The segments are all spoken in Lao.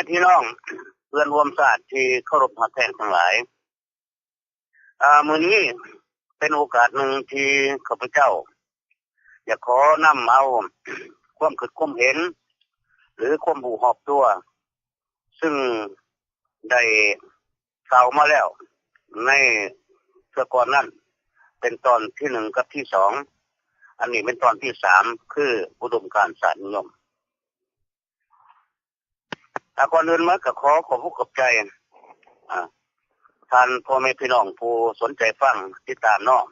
ພີ່ນ້ອງເພື່ອນຮ່ວມຊາດທີ່ເຄົາລົບຮັກແພງທັງຫຼາຍ, ອາ ມື້ນີ້ເປັນໂອກາດໜຶ່ງທີ່ຂ້າພະເຈົ້າຢາກຂໍນຳເອົາຄວາມຄິດຄວາມເຫັນ ຫຼື ຄວາມຮູ້ຮອບຕົວ ຊຶ່ງໄດ້ກ່າວມາແລ້ວໃນເທື່ອກ່ອນນັ້ນ ເປັນຕອນທີໜຶ່ງກັບທີສອງ, ອັນນີ້ເປັນຕອນທີສາມ ຄືອຸດົມການຊາດນິຍົມ. ອາ ກ່ອນອື່ນໝົດກໍຂໍຂອບອົກຂອບໃຈ ອາ ທ່ານພໍ່ແມ່ພີ່ນ້ອງຜູ້ສົນໃຈຟັງຕິດຕາມເນາະ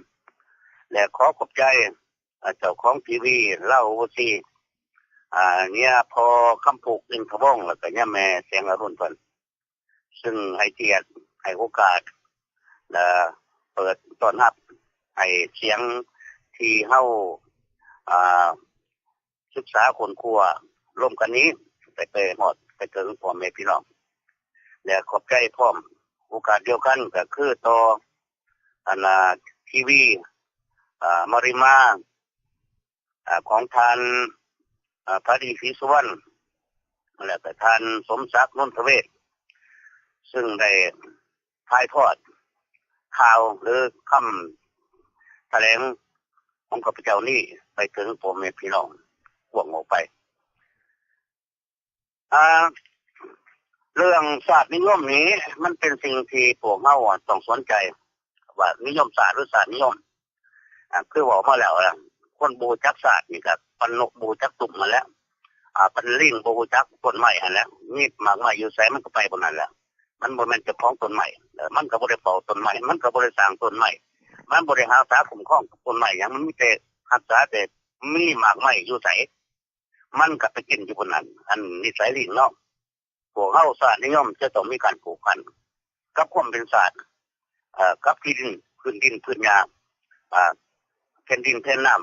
ແລະ ຂໍຂອບໃຈ ອາ ເຈົ້າຂອງທີວີລາວໂອເວອຊີ ອາ ເຍພໍ່ຄຳພຸກ ອິນທະວົງ ແລ້ວກໍຍາແມ່ແສງອະລຸນເພິ່ນ ຊຶ່ງໃຫ້ກຽດໃຫ້ໂອກາດ ແລະ ເປີດຕ້ອນຮັບໃຫ້ສຽງທີ່ເຮົາ ອາ ສຶກສາຄົ້ນຄວ້າຮ່ວມກັນນີ້ ໄປ ໄປຮອດໄປເຖິງພໍ່ແມ່ພີ່ນ້ອງ ແລະ ຂອບໃຈພ້ອມ. ໂອກາດດຽວກັນກໍຄືຕໍ່ ອັນ ອາ ທີວີ ອາ ມາລິມາ ອາ ຂອງທ່ານ ອາ ພາດີ ສີສຸວັນ ແລະ ກໍທ່ານ ສົມສັກ ນົນທະເວດ ຊຶ່ງໄດ້ຖ່າຍທອດຂ່າວ ຫຼື ຄຳຖະແຫຼງຂອງຂ້າພະເຈົ້ານີ້ໄປເຖິງພໍ່ແມ່ພີ່ນ້ອງກວ້າງອອກໄປ. ອາ ເລື່ອງຊາດນິຍົມນີ້ ມັນເປັນສິ່ງທີ່ພວກເຮົາອະຕ້ອງສົນໃຈ ວ່ານິຍົມຊາດ ຫຼື ຊາດນິຍົມ. ອາ ຄືເວົ້າມາແລ້ວ ອາ ຄົນບໍ່ຮູ້ຈັກຊາດນີ້ກໍປານນົກບໍ່ຮູ້ຈັກຕຸ່ມຫັ້ນແຫຼະ ອາ ປານລິງບໍ່ຮູ້ຈັກຕົ້ນໄມ້ຫັ້ນແຫຼະ. ມີໝາກໄມ້ຢູ່ໃສມັນກໍໄປບ່ອນນັ້ນແຫຼະ. ມັນບໍ່ແມ່ນເຈົ້າຂອງຕົ້ນໄມ້ ແລະ ມັນກໍບໍ່ໄດ້ເຝົ້າຕົ້ນໄມ້ ມັນກໍບໍ່ໄດ້ສ້າງຕົ້ນໄມ້ ມັນບໍ່ໄດ້ຮັກສາຄຸ້ມຄອງຕົ້ນໄມ້ຫຍັງ ມັນມີແຕ່ຮັກສາແຕ່ມີໝາກໄມ້ຢູ່ໃສ ມັນກໍໄປກິນຢູ່ບ່ອນນັ້ນ. ອັນນິໄສລິງເນາະ ພວກເຮົາຊາດນິຍົມຈະຕ້ອງມີການຜູກພັນກັບຄວາມເປັນຊາດ ເອີ ກັບທີ່ດິນ ພື້ນດິນພື້ນຫຍ້າ ອາ ແຜ່ນດິນແຜ່ນນ້ຳ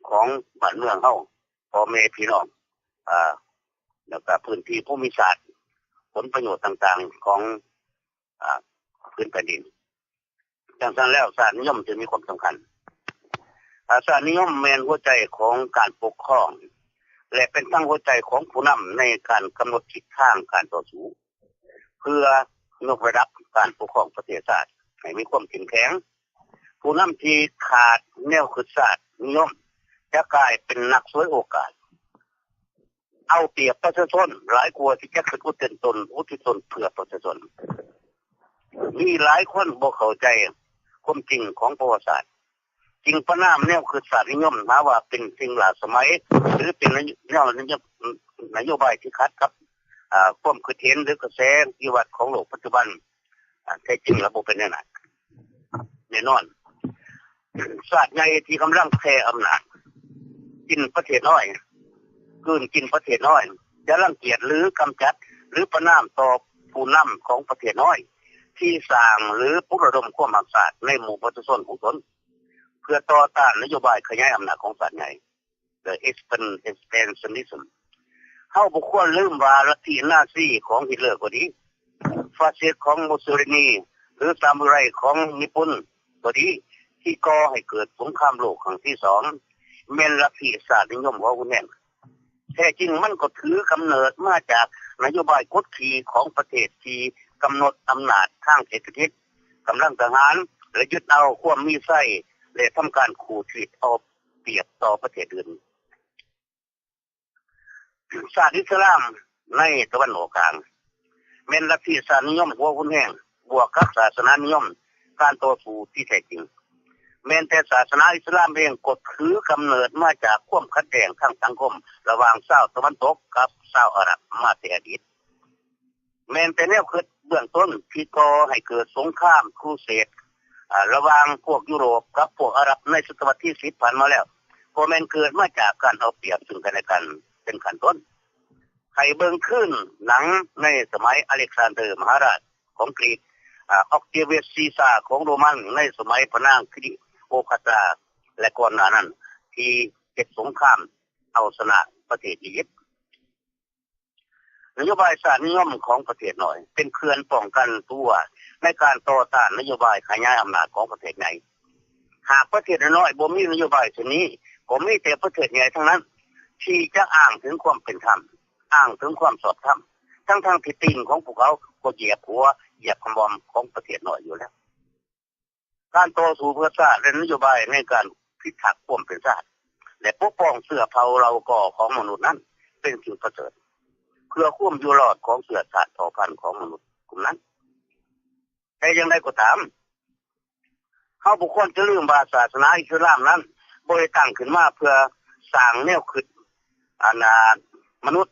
ຂອງບ້ານເມືອງເຮົາ ພໍ່ແມ່ພີ່ນ້ອງ ອາ ແລ້ວກໍພື້ນທີ່ພູມິສາດ ຜົນປະໂຫຍດຕ່າງໆຂອງ ອາ ພື້ນແຜ່ນດິນ. ຈັ່ງຊັ້ນແລ້ວ ຊາດນິຍົມຈຶ່ງມີຄວາມສຳຄັນ. ອາ ຊາດນິຍົມແມ່ນຫົວໃຈຂອງການປົກຄອງ ແລະ ເປັນທັງຫົວໃຈຂອງຜູ້ນຳໃນການກຳນົດທິດທາງການຕໍ່ສູ້ ເພື່ອຍົກລະດັບການປົກຄອງປະເທດຊາດໃຫ້ມີຄວາມເຂັ້ມແຂງ. ຜູ້ນຳທີ່ຂາດແນວຄິດຊາດນິຍົມ ຈະກາຍເປັນນັກສວຍໂອກາດ ເອົາປຽບປະຊາຊົນຫຼາຍກວ່າທີ່ຈະຄິດອຸທິດຕົນ ອຸທິດຕົນເພື່ອປະຊາຊົນ. ມີຫຼາຍຄົນບໍ່ເຂົ້າໃຈຄວາມຈິງຂອງປະຫວັດສາດ ຈຶ່ງປະນາມແນວຄິດຊາດນິຍົມ ຫາວ່າເປັນສິ່ງລ້າສະໄໝ ຫຼື ເປັນນະໂຍ ແນວນະໂຍ ນະໂຍບາຍທີ່ຂັດກັບ ອາ ຄວາມຄິດເຫັນ ຫຼື ກະແສວິວັດຂອງໂລກປັດຈຸບັນ. ອາ ແທ້ຈິງແລ້ວບໍ່ເປັນແນວນັ້ນ. ແນ່ນອນ ຊາດໃຫຍ່ທີ່ກຳລັງແຜ່ອຳນາດ ກິນປະເທດນ້ອຍ ກືນກິນປະເທດນ້ອຍ ຈະລັງກຽດ ຫຼື ກຳຈັດ ຫຼື ປະນາມຕໍ່ຜູ້ນຳຂອງປະເທດນ້ອຍ ທີ່ສ້າງ ຫຼື ປຸກລະດົມຄວາມຮັກຊາດໃນໝູ່ປະຊາຊົນຂອງຕົນ ເພື່ອຕໍ່ຕ້ານນະໂຍບາຍຂະຫຍາຍອຳນາດຂອງຊາດໃຫຍ່ The Expan- Expansionism. ເຮົາບໍ່ຄວນລືມວ່າລັດທິນາຊີຂອງຮິດເລີກໍດີ, ຟາຊິດຂອງມຸສໂຊລີນີ ຫຼື ຊາມູໄຣຂອງຍີ່ປຸ່ນກໍດີ ທີ່ກໍ່ໃຫ້ເກີດສົງຄາມໂລກຄັ້ງທີສອງ ແມ່ນລັດທິຊາດນິຍົມຫົວຮຸນແຮງ. ແທ້ຈິງມັນກໍຖືກຳເນີດມາຈາກນະໂຍບາຍກົດຂີ່ຂອງປະເທດທີ່ກຳນົດອຳນາດທາງເສດຖະກິດ, ກຳລັງທະຫານ ແລະ ຍຶດເອົາຄວາມມີໄຊ ແລະ ທຳການຂູດຮີດເອົາປຽບຕໍ່ປະເທດອື່ນ. ຊາດອິດສະລາມໃນຕາເວັນອອກກາງ ແມ່ນລັດທິຊາດນິຍົມຫົວຮຸນແຮງ ບວກກັບສາສະໜານິຍົມການຕໍ່ສູ້ທີ່ແທ້ຈິງ. ແມ່ນແຕ່ສາສະໜາອິດສະລາມເອງກໍຖືກຳເນີດມາຈາກຄວາມຂັດແຍ່ງທາງສັງຄົມລະຫວ່າງຊາວຕາເວັນຕົກກັບຊາວອາຣັບມາແຕ່ອະດີດ. ແມ່ນແຕ່ແນວຄິດເບື້ອງຕົ້ນທີ່ກໍ່ໃຫ້ເກີດສົງຄາມຄຣູເສດ ອາ ລະຫວ່າງພວກຢູໂຣບກັບພວກອາຣັບໃນສະຕະວັດທີສິບຜ່ານມາແລ້ວ ກໍແມ່ນເກີດມາຈາກການເອົາປຽບຊຶ່ງກັນແລະກັນເປັນຂັ້ນຕົ້ນ. ໃຫ້ເບິ່ງຄືນໜັງໃນສະໄໝອາເລັກຊານເດີມະຫາລາດຂອງກຣີກ, ອາ ອອກເຕເວຍຊີຊາຂອງໂຣມັນ, ໃນສະໄໝພະນາງຄລີໂອພັດຣາ ແລະ ກ່ອນໜ້ານັ້ນທີ່ເຮັດສົງຄາມເອົາຊະນະປະເທດອີຢິບ. ນະໂຍບາຍຊາດນິຍົມຂອງປະເທດນ້ອຍ ເປັນເຂື່ອນປ້ອງກັນຕົວໃນການຕໍ່ຕ້ານນະໂຍບາຍຂະຫຍາຍອຳນາດຂອງປະເທດໃຫຍ່. ຫາກປະເທດນ້ອຍໆບໍ່ມີນະໂຍບາຍເຊັ່ນນີ້, ກໍມີແຕ່ປະເທດໃຫຍ່ທັງນັ້ນທີ່ຈະອ້າງເຖິງຄວາມເປັນທຳ, ອ້າງເຖິງຄວາມຊອບທຳ, ທັງໆທີ່ຕີນຂອງພວກເຂົາກໍຢຽບຫົວ ຢຽບຂະໝ່ອມຂອງປະເທດນ້ອຍຢູ່ແລ້ວ. ການຕໍ່ສູ້ເພື່ອຊາດ ແລະ ນະໂຍບາຍໃນການພິທັກຄວາມເປັນຊາດ ແລະ ປົກປ້ອງເຊື້ອເຜົ່າເຫຼົ່າກໍຂອງມະນຸດນັ້ນ ເປັນສິ່ງປະເສີດ ເພື່ອຄວາມຢູ່ລອດຂອງເຊື້ອຊາດເຜົ່າພັນຂອງມະນຸດກຸ່ມນັ້ນ. ແຕ່ຢ່າງໃດກໍຕາມ, ເຮົາບໍ່ຄວນຈະລືມວ່າສາສະໜາອິດສະລາມນັ້ນບໍ່ໄດ້ຕັ້ງຂຶ້ນມາເພື່ອສ້າງແນວຄິດ ອັນ ອາ ມະນຸດ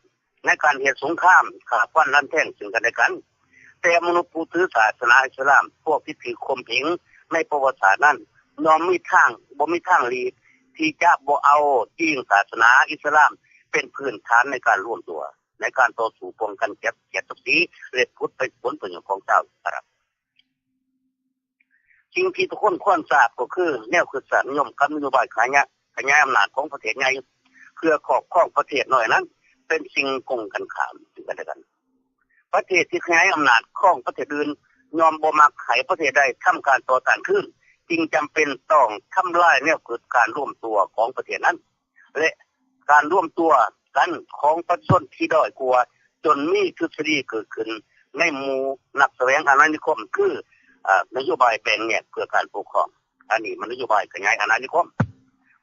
ໃນການເຮັດສົງຄາມຂ້າຟັນລັນແທງເຊິ່ງກັນແລະກັນ. ແຕ່ມະນຸດຜູ້ຖືສາສະໜາອິດສະລາມ ພວກທີ່ຖືກຂົ່ມເຫງໃນປະຫວັດສາດນັ້ນ ຍ່ອມມີທາງ ບໍ່ມີທາງຫຼີກທີ່ຈະບໍ່ເອົາອີງສາສະໜາອິດສະລາມເປັນພື້ນຖານໃນການລວມຕົວ ໃນການຕໍ່ສູ້ປ້ອງກັນກຽດ ກຽດສັກສີ ແລະ ຜົນປະ ຜົນປະໂຫຍດຂອງຊາວອາຣັບ. ສິ່ງທີ່ທຸກຄົນຄວນຊາບກໍຄື ແນວຄິດຊາດນິຍົມກັບນະໂຍບາຍຂະຫຍາຍ ຂະຫຍາຍອຳນາດຂອງປະເທດໃຫຍ່ ເພື່ອຄອບຄອງປະເທດນ້ອຍນັ້ນ ເປັນສິ່ງກົງກັນຂ້າມເຊິ່ງກັນແລະກັນ. ປະເທດທີ່ຂະຫຍາຍອຳນາດຄອງປະເທດອື່ນ ຍ່ອມບໍ່ມັກໃຫ້ປະເທດໃດທຳການຕໍ່ຕ້ານຄືນ ຈຶ່ງຈຳເປັນຕ້ອງທຳລາຍແນວຄິດການລວມຕົວຂອງປະເທດນັ້ນ ແລະ ການລວມຕົວກັນຂອງປະຊາຊົນທີ່ດ້ອຍກວ່າ ຈົນມີທິດສະດີເກີດຂຶ້ນໃນໝູ່ນັກສະແຫວງອານານິຄົມ ຄື ອາ ນະໂຍບາຍແບ່ງແຍກເພື່ອການປົກຄອງ. ອັນນີ້ມັນນະໂຍບາຍຂະຫຍາຍອານານິຄົມ.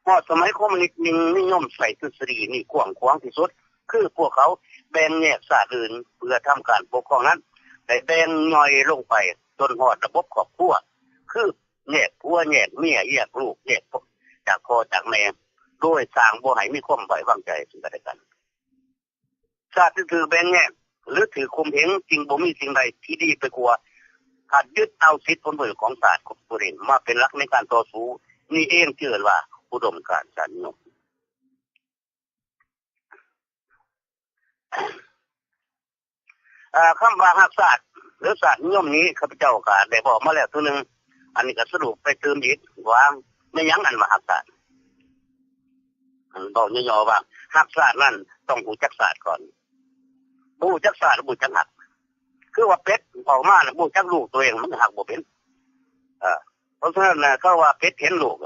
ຮອດສະໄໝຄອມມູນິດຈຶ່ງນິຍົມໃຊ້ທິດສະດີນີ້ກວ້າງຂວາງທີ່ສຸດ ຄືພວກເຂົາແບ່ງແຍກຊາດອື່ນເພື່ອທຳການປົກຄອງນັ້ນ ໄດ້ແບ່ງຍ່ອຍລົງໄປຈົນຮອດລະບົບຄອບຄົວ ຄືແຍກຜົວ ແຍກເມຍ ແຍກລູກ ແຍກຈາກພໍ່ຈາກແມ່ ໂດຍສ້າງບໍ່ໃຫ້ມີຄວາມໄວ້ວາງໃຈເຊິ່ງກັນແລະກັນ. ຊາດທີ່ຖືກແບ່ງແຍກ ຫຼື ຖືກຂົ່ມເຫງ ຈຶ່ງບໍ່ມີສິ່ງໃດທີ່ດີໄປກວ່າການຍຶດເອົາສິດຜົນປະໂຫຍດຂອງຊາດຂອງຕົນເອງມາເປັນຫຼັກໃນການຕໍ່ສູ້. ນີ້ເອງເອີ້ນວ່າອຸດົມການຊາດນິຍົມ. ເອີ ຄຳວ່າຮັກຊາດ ຫຼື ຊາດນິຍົມນີ້ ຂ້າພະເຈົ້າກໍໄດ້ເວົ້າມາແລ້ວເທື່ອໜຶ່ງ, ອັນນີ້ກໍສະຫຼຸບໄປຕື່ມອີກວ່າ ແມ່ນຫຍັງອັນວ່າຮັກຊາດ? ອັນເວົ້າຫຍໍ້ໆວ່າ ຮັກຊາດນັ້ນຕ້ອງຮູ້ຈັກຊາດກ່ອນ, ບໍ່ຮູ້ຈັກຊາດ ບໍ່ຮູ້ຈັກຮັກ. ຄືວ່າເປັດອອກມາແລ້ວບໍ່ຮູ້ຈັກລູກຕົວເອງ ມັນກໍຮັກບໍ່ເປັນ. ເອີ ເພາະສະນັ້ນນະ ເຂົາວ່າເປັດເຫັນລູກ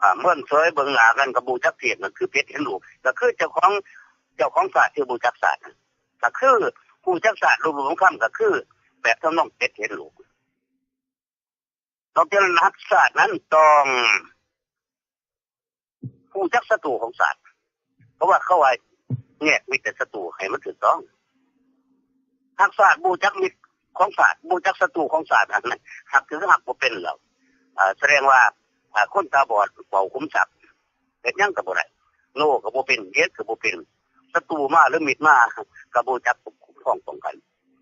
ອາ ເມີນເສີຍເບິ່ງໜ້າກັນກໍບໍ່ຮູ້ຈັກເພດ ນັ້ນຄືເປັດເຫັນລູກ. ກໍຄືເຈົ້າຂອງ ເຈົ້າຂອງຊາດທີ່ບໍ່ຮູ້ຈັກຊາດ ກໍຄືຮູ້ຈັກຊາດ ລູກໆຄຳ ກໍຄືແບບທຳນອງເປັດເຫັນລູກ. ນອກຈາກນັ້ນ ຮັກຊາດນັ້ນຕ້ອງຮູ້ຈັກສັດຕູຂອງຊາດ ເພາະວ່າເຂົາວ່າແຍກມິດແຕ່ສັດຕູໃຫ້ມັນຖືກຕ້ອງ. ຮັກຊາດບໍ່ຮູ້ຈັກມິດຂອງຊາດ ບໍ່ຮູ້ຈັກສັດຕູຂອງຊາດ ຮັກຄືຮັກບໍ່ເປັນແລ້ວ. ອາ ສະແດງວ່າ ອາ ຄົນຕາບອດເວົ້າຂຸມຊັບ ເຮັດຫຍັງກໍບໍ່ໄດ້ ໂນກໍບໍ່ເປັນ ເຢັດກໍບໍ່ເປັນ. ສັດຕູມາ ຫຼື ມິດມາ ກໍບໍ່ຮູ້ຈັກຄຸ້ມຄອງປ້ອງກັນ.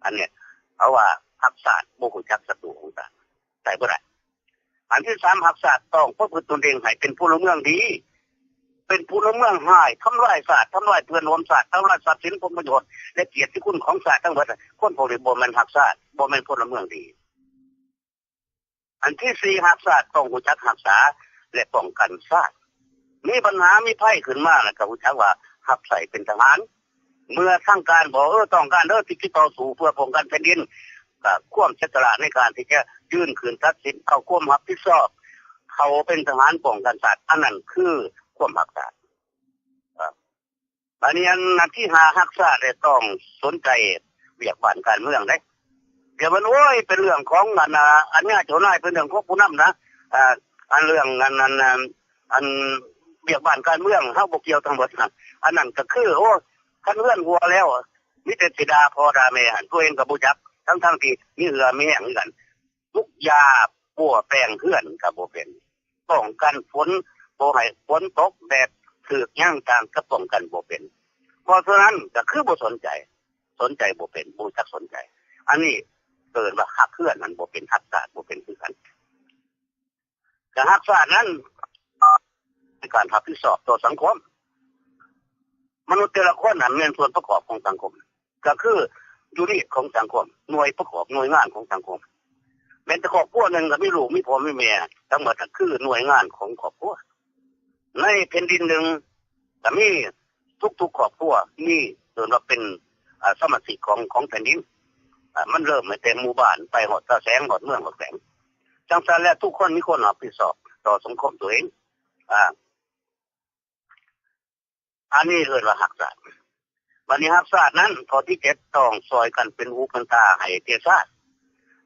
ອັນເນີ້ຍ ເຂົາວ່າຮັກຊາດບໍ່ຮູ້ຈັກສັດຕູຂອງຊາດ ໃຊ້ບໍ່ໄດ້. ອັນທີສາມ ຮັກຊາດຕ້ອງປະພຶດຕົນເອງໃຫ້ເປັນພົນລະເມືອງດີ ເປັນພົນລະເມືອງຮ້າຍ ທຳລາຍຊາດ ທຳລາຍເພື່ອນຮ່ວມຊາດ ທຳລາຍຊັບສິນຜົນປະໂຫຍດ ແລະ ກຽດຕິຄຸນຂອງຊາດທັງເບິດ. ຄົນພວກນີ້ບໍ່ແມ່ນຮັກຊາດ ບໍ່ແມ່ນພົນລະເມືອງດີ. ອັນທີສີ່ ຮັກຊາດຕ້ອງຮູ້ຈັກຮັກສາ ແລະ ປ້ອງກັນຊາດ. ມີບັນຫາມີໄພຂຶ້ນມາ ແລ້ວກໍຮູ້ຈັກວ່າຮັບໃຊ້ເປັນທະຫານ. ເມື່ອທາງການບອກ ເອີ ຕ້ອງການເດີທີ່ຈະຕໍ່ສູ້ເພື່ອປ້ອງກັນແຜ່ນດິນ ກໍຄວາມເສຍສະຫຼະໃນການທີ່ຈະຢືນຂຶ້ນຕັດສິນ ເອົາຄວາມຮັບຜິດຊອບ ເຂົ້າເປັນທະຫານປ້ອງກັນຊາດ ອັນນັ້ນຄືຄວາມຮັກຊາດ. ບາດນີ້ອັນທີຫ້າ ຮັກຊາດແລ້ວຕ້ອງສົນໃຈວຽກບ້ານການເມືອງເດ້. ຢ່າວ່າ ໂອ້ຍ ເປັນເລື່ອງຂອງອັນ ອາ ອາຍາເຈົ້ານາຍ ເປັນເລື່ອງຂອງຜູ້ນຳນະ. ອາ ອັນເລື່ອງອັນ ອັນ ອັນ ອັນວຽກບ້ານການເມືອງ ເຮົາບໍ່ກ່ຽວທັງໝົດນະ. ອັນນັ້ນກໍຄື ໂອ້ ຄັນເຮືອນຮົ່ວແລ້ວ ມີແຕ່ຊິດ່າພໍ່ດ່າແມ່ ຕົວເອງກໍບໍ່ຈັກ ທັງໆທີ່ມີເຫື່ອມີແຮງຄືກັນ. ປຸກຫຍ້າປົວແປງເຮືອນກໍບໍ່ເປັນ, ປ້ອງກັນຝົນບໍ່ໃຫ້ຝົນຕົກ ແດດຖືກຫຍັງຕ່າງກໍປ້ອງກັນບໍ່ເປັນ. ເພາະສະນັ້ນກໍຄືບໍ່ສົນໃຈ, ສົນໃຈບໍ່ເປັນ, ບໍ່ຮູ້ຈັກສົນໃຈ. ອັນນີ້ເອີ້ນວ່າຮັກເຮືອນຫັ້ນບໍ່ເປັນ, ຮັກຊາດບໍ່ເປັນຄືກັນ. ການຮັກຊາດນັ້ນ ເປັນການຮັບຜິດຊອບຕໍ່ສັງຄົມ. ມະນຸດແຕ່ລະຄົນນັ້ນແມ່ນສ່ວນປະກອບຂອງສັງຄົມ, ກໍຄືຢູນິດຂອງສັງຄົມ, ໜ່ວຍປະກອບ, ໜ່ວຍງານຂອງສັງຄົມ. ແມ່ນແຕ່ຄອບຄົວໜຶ່ງກໍມີລູກ, ມີພໍ່, ມີແມ່, ທັງໝົດນັ້ນຄືໜ່ວຍງານຂອງຄອບຄົວ. ໃນແຜ່ນດິນໜຶ່ງກໍມີ ທຸກໆຄອບຄົວມີ ເອີ້ນວ່າເປັນ ອາ ສະມາຊິກຂອງ ຂອງແຜ່ນດິນ. ອາ ມັນເລີ່ມຕັ້ງແຕ່ໝູ່ບ້ານ ໄປຮອດຕາແສງ ຮອດເມືອງ ຮອດແຂວງ. ຈັ່ງຊັ້ນແລ້ວ ທຸກຄົນມີຄວາມຮັບຜິດຊອບຕໍ່ສັງຄົມຕົວເອງ. ອາ ອັນນີ້ເອີ້ນວ່າຮັກຊາດ. ບັດນີ້ຮັກຊາດນັ້ນ ຂໍ້ທີເຈັດ ຕ້ອງຊ່ອຍກັນເປັນຫູເປັນຕາໃຫ້ແກ່ຊາດ.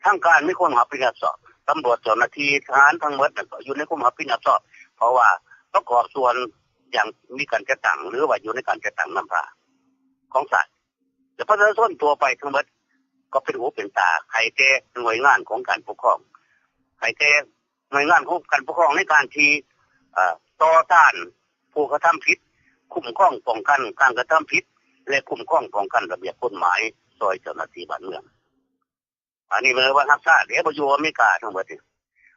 ທາງການມີຄວາມຮັບຜິດຊອບ, ຕຳຫຼວດ, ເຈົ້າໜ້າທີ່, ທະຫານ ທັງໝົດນັ້ນກໍຢູ່ໃນຄວາມຮັບຜິດຊອບ, ເພາະວ່າປະກອບສ່ວນຢ່າງມີການຈັດຕັ້ງ ຫຼືວ່າຢູ່ໃນການຈັດຕັ້ງນຳພາຂອງຊາດ. ແລະປະຊາຊົນທົ່ວໄປທັງໝົດກໍເປັນຫູເປັນຕາໃຫ້ແກ່ໜ່ວຍງານຂອງການປົກຄອງ, ໃຫ້ແກ່ໜ່ວຍງານຂອງການປົກຄອງໃນການທີ່ ເອີ ຕໍ່ຕ້ານຜູ້ກະທຳຜິດ, ຄຸ້ມຄອງປ້ອງກັນການກະທຳຜິດ ແລະຄຸ້ມຄອງປ້ອງກັນລະບຽບກົດໝາຍ ຊ່ອຍເຈົ້າໜ້າທີ່ບ້ານເມືອງ. ອັນນີ້ແມ່ນວ່າຮັກຊາດເດ້ ບໍ່ຢູ່ອາເມລິກາທັງໝົດນີ້.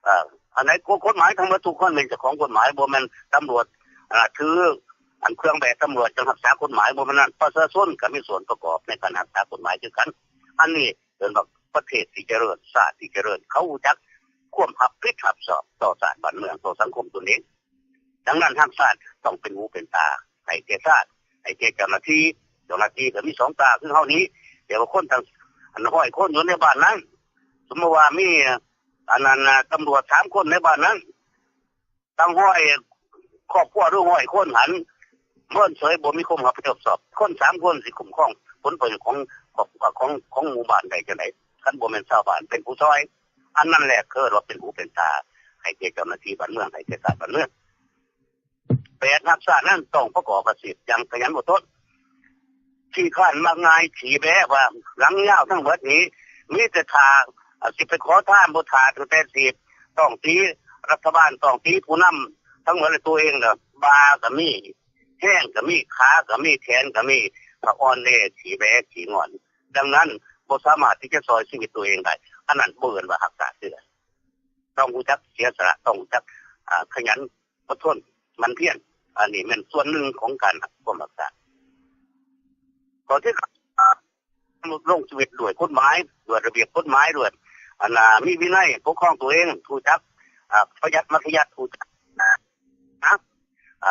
ເອີ ອັນໃດກົດໝາຍທັງໝົດ ທຸກຄົນແມ່ນເຈົ້າຂອງກົດໝາຍ, ບໍ່ແມ່ນຕຳຫຼວດ ເອີ ຖືອັນເຄື່ອງແບບຕຳຫຼວດຈຶ່ງຮັກສາກົດໝາຍ, ບໍ່ແມ່ນນັ້ນ. ປະຊາຊົນກໍມີສ່ວນປະກອບໃນການຮັກສາກົດໝາຍຄືກັນ. ອັນນີ້ເອີ້ນວ່າປະເທດທີ່ຈະເລີນ, ຊາດທີ່ຈະເລີນ, ເຂົາຮູ້ຈັກຄວາມຮັບຜິດຮັບຊອບຕໍ່ຊາດບ້ານເມືອງ, ຕໍ່ສັງຄົມຕົນເອງ. ດັ່ງນັ້ນ ຮັກຊາດຕ້ອງເປັນຫູເປັນຕາໃຫ້ແກ່ຊາດ, ໃຫ້ແກ່ເຈົ້າໜ້າທີ່, ເຈົ້າໜ້າທີ່ກໍມີສອງຕາຄືເຮົານີ້, ແຕ່ວ່າຄົນຕັ້ງ ອັນ ຮ້ອຍຄົນຢູ່ໃນບ້ານນັ້ນ, ສົມມຸດວ່າມີ ອັນນັ້ນ ຕຳຫຼວດສາມຄົນໃນບ້ານນັ້ນ, ຕັ້ງຮ້ອຍຄອບຄົວ ຫຼື ຮ້ອຍຄົນຫັ້ນ ເມີນເສີຍ ບໍ່ມີຄວາມຮັບຜິດຊອບ. ຄົນສາມຄົນຊິຄຸ້ມຄອງຜົນປະໂຫຍດຂອງຄອບຄົວ ຂອງ ຂອງໝູ່ບ້ານໄດ້ຈັ່ງໃດ ຄັນບໍ່ແມ່ນຊາວບ້ານເປັນຜູ້ຊ່ອຍ? ອັນນັ້ນແຫຼະເອີ້ນວ່າເປັນຫູເປັນຕາໃຫ້ແກ່ເຈົ້າໜ້າທີ່ບ້ານເມືອງ, ໃຫ້ແກ່ຊາດບ້ານເມືອງ. ແປດ ຮັກຊາດນັ້ນຕ້ອງປະກອບອາຊີບຢ່າງຂະຫຍັນອົດທົນ, ຂີ້ຄ້ານມັກງ່າຍ, ຂີ້ແບ້ວ່າ ຫຼັງຍາວທັງເບິດນີ້ ມີແຕ່ຖ້າ ເອີ ຊິໄປຂໍທານ, ບໍ່ຖ້າຕັ້ງແຕ່ຊິຕ້ອງຕີລັດຖະບານ, ຕ້ອງຕີຜູ້ນຳທັງເບິດ, ແລະ ຕົວເອງລະ ບ່າກໍມີ, ແຮງກໍມີ, ຂາກໍມີ, ແຂນກໍມີ, ກໍອ່ອນແອ, ຂີ້ແບ້, ຂີ້ງອນ. ດັ່ງນັ້ນ ບໍ່ສາມາດທີ່ຈະຊ່ອຍຊີວິດຕົວເອງໄດ້. ອັນນັ້ນບໍ່ເອີ້ນວ່າຮັກຊາດເທື່ອ. ຕ້ອງຮູ້ຈັກເສຍສະຫຼະ, ຕ້ອງຮູ້ຈັກ ອາ ຂະຫຍັນ ອົດທົນ ໝັ່ນພຽນ. ອັນນີ້ແມ່ນສ່ວນໜຶ່ງຂອງການຮັກຄວາມຮັກຊາດ. ຂໍ້ທີ ດຳລົງຊີວິດດ້ວຍກົດໝາຍ, ດ້ວຍລະບຽບກົດໝາຍ, ດ້ວຍ ອັນ ອາ ມີວິໄນ, ປົກຄອງຕົວເອງ, ຮູ້ຈັກ ອາ ປະຢັດມັດທະຍັດ, ຮູ້ຈັກ ນະ ອ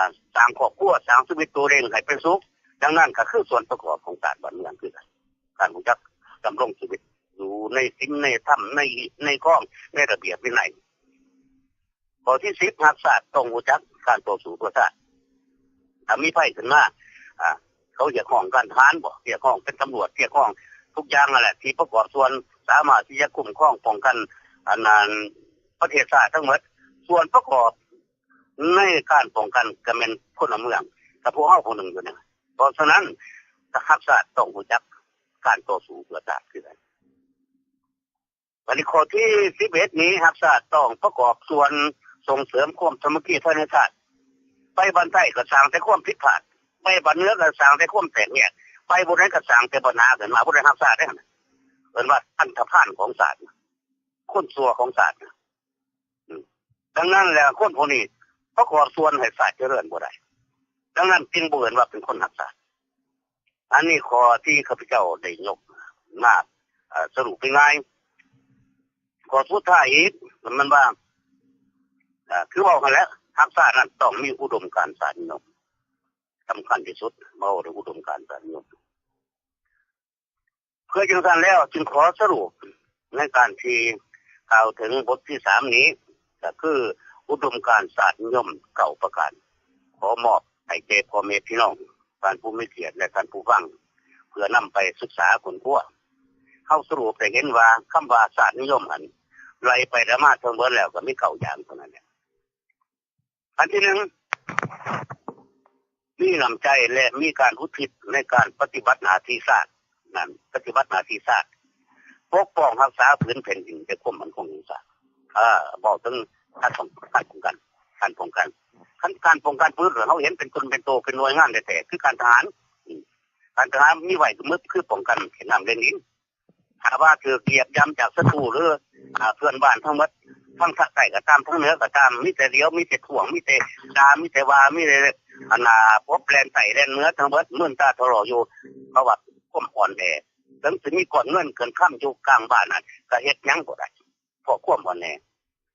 າ ສ້າງຄອບຄົວ, ສ້າງຊີວິດຕົວເອງໃຫ້ເປັນສຸກ. ດັ່ງນັ້ນກໍຄືສ່ວນປະກອບຂອງຊາດບ້ານເມືອງຄືກັນ, ການຮູ້ຈັກດຳລົງຊີວິດຢູ່ໃນສິນໃນທຳ, ໃນຮີດໃນຄອງ, ໃນລະບຽບວິໄນ. ຂໍ້ທີສິບ ຮັກຊາດຕ້ອງຮູ້ຈັກການຕໍ່ສູ້ເພື່ອຊາດ. ຖ້າມີໄພຂຶ້ນມາ ອາ ເຂົາຮຽກຮ້ອງການທະຫານບໍ, ຮຽກຮ້ອງເປັນຕຳຫຼວດ, ຮຽກຮ້ອງທຸກຢ່າງນັ້ນແຫຼະ ທີ່ປະກອບສ່ວນສາມາດທີ່ຈະຄຸ້ມຄອງປ້ອງກັນ ອັນນັ້ນ ປະເທດຊາດທັງໝົດ. ສ່ວນປະກອບໃນການປ້ອງກັນກໍແມ່ນພົນລະເມືອງ ກັບພວກເຮົາຜູ້ໜຶ່ງຢູ່ນີ້. ເພາະສະນັ້ນ ຮັກຊາດຕ້ອງຮູ້ຈັກການຕໍ່ສູ້ເພື່ອຊາດຄືກັນ. ບັດນີ້ຂໍ້ທີສິບເອັດນີ້ ຮັກຊາດຕ້ອງປະກອບສ່ວນສົ່ງເສີມຄວາມສາມັກຄີພາຍໃນຊາດ. ໄປບ້ານໃຕ້ກໍສ້າງແຕ່ຄວາມຜິດພາດ, ໄປບ້ານເໜືອກໍສ້າງແຕ່ຄວາມແຕກແຍກ, ໄປບ່ອນໃດກໍສ້າງແຕ່ບັນຫາຂຶ້ນມາ, ບໍ່ໄດ້ຮັກຊາດເດ້. ເອີ້ນວ່າອັນທະພານຂອງຊາດ, ຄົນຊົ່ວຂອງຊາດ. ອາ ດັ່ງນັ້ນແຫຼະ ຄົນພວກນີ້ປະກອບສ່ວນໃຫ້ຊາດຈະເລີນບໍ່ໄດ້. ດັ່ງນັ້ນຈຶ່ງບໍ່ເອີ້ນວ່າເປັນຄົນຮັກຊາດ. ອັນນີ້ຂໍ້ທີ່ຂ້າພະເຈົ້າໄດ້ຍົກມາ ເອີ ສະຫຼຸບງ່າຍໆ. ຂໍ້ສຸດທ້າຍອີກ ມັນວ່າ ເອີ ຄືເວົ້າຫັ້ນແຫຼະ, ຮັກຊາດນັ້ນຕ້ອງມີອຸດົມການຊາດນິຍົມ. ສຳຄັນທີ່ສຸດ ເວົ້າເລື່ອງອຸດົມການຊາດນິຍົມ. ເພື່ອຈັ່ງຊັ້ນແລ້ວ ຈຶ່ງຂໍສະຫຼຸບໃນການທີ່ກ່າວເຖິງບົດທີສາມນີ້ ກໍຄືອຸດົມການຊາດນິຍົມເກົ້າປະການ. ຂໍມອບໃຫ້ແກ່ພໍ່ແມ່ພີ່ນ້ອງ, ທ່ານຜູ້ມີກຽດ ແລະ ທ່ານຜູ້ຟັງ ເພື່ອນຳໄປສຶກສາຄົ້ນຄວ້າ. ເຮົາສະຫຼຸບໄດ້ເຫັນວ່າ ຄຳວ່າຊາດນິຍົມຫັ້ນ ໄລ່ໄປໄລ່ມາທັງເບິດແລ້ວກໍມີເກົ້າຢ່າງເທົ່ານັ້ນແຫຼະ. ອັນທີໜຶ່ງ ມີນ້ຳໃຈ ແລະ ມີການອຸທິດໃນການປະຕິບັດໜ້າທີ່ຊາດນັ້ນ, ປະຕິບັດໜ້າທີ່ຊາດ ປົກປ້ອງຮັກສາຜືນແຜ່ນດິນ ແລະ ຄວາມໝັ້ນຄົງຂອງຊາດ. ເອີ ເວົ້າເຖິງການປ້ອງກັນ, ການປ້ອງກັນ, ການປ້ອງກັນ ການປ້ອງກັນພືດ ເຮົາເຫັນເປັນຕົນເປັນໂຕ ເປັນໜ່ວຍງານແທ້ໆ ຄືການທະຫານ. ອາ ການທະຫານມີໄວ້ເພື່ອ ເພື່ອປ້ອງກັນເຂດນ້ຳແດນດິນ. ຖ້າວ່າຖືກຢຽບຢຳຈາກສັດຕູ ຫຼື ອາ ເພື່ອນບ້ານທັງໝົດ ທາງພາກໃຕ້ກໍຕາມ ທາງເໜືອກໍຕາມ ມີແຕ່ຫຼຽວ ມີແຕ່ທ້ວງ ມີແຕ່ດ່າ ມີແຕ່ວ່າ ມີແຕ່ ອັນນ່າ ປົບແລ່ນໃຕ້ແລ່ນເໜືອທັງໝົດ ມື່ນຕາທະຫຼໍ້ຢູ່ ເພາະວ່າຄວາມອ່ອນແອ. ເຖິງຊິມີກ້ອນເງິນກ້ອນຄຳຢູ່ກາງບ້ານນັ້ນ ກໍເຮັດຫຍັງບໍ່ໄດ້ ເພາະຄວາມອ່ອນແອ.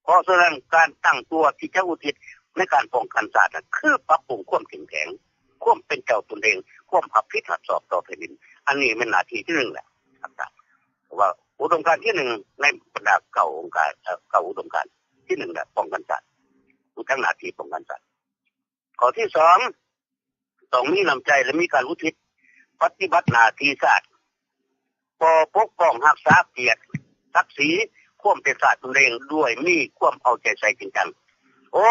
ເພາະສະນັ້ນ ການຕັ້ງຕົວທີ່ຈະອຸທິດໃນການປ້ອງກັນຊາດນັ້ນ ຄືປັບປຸງຄວາມເຂັ້ມແຂງ, ຄວາມເປັນເຈົ້າຕົນເອງ, ຄວາມຮັບຜິດຮັບຊອບຕໍ່ແຜ່ນດິນ. ອັນນີ້ແມ່ນໜ້າທີ່ທີໜຶ່ງແຫຼະ ຮັກຊາດ. ເພາະວ່າອຸດົມການທີໜຶ່ງໃນບັນດາເກົ້າອົງການ, ເອີ ເກົ້າອຸດົມການ ທີໜຶ່ງແຫຼະ ປ້ອງກັນຊາດ, ຮູ້ຈັກໜ້າທີ່ປ້ອງກັນຊາດ. ຂໍ້ທີສອງ ຕ້ອງມີນ້ຳໃຈ ແລະ ມີການອຸທິດ ປະຕິບັດໜ້າທີ່ຊາດ, ກໍປົກປ້ອງຮັກສາກຽດສັກສີຄວາມເປັນຊາດຕົນເອງດ້ວຍມີຄວາມເອົາໃຈໃສ່ຈິງຈັງ. ໂອ້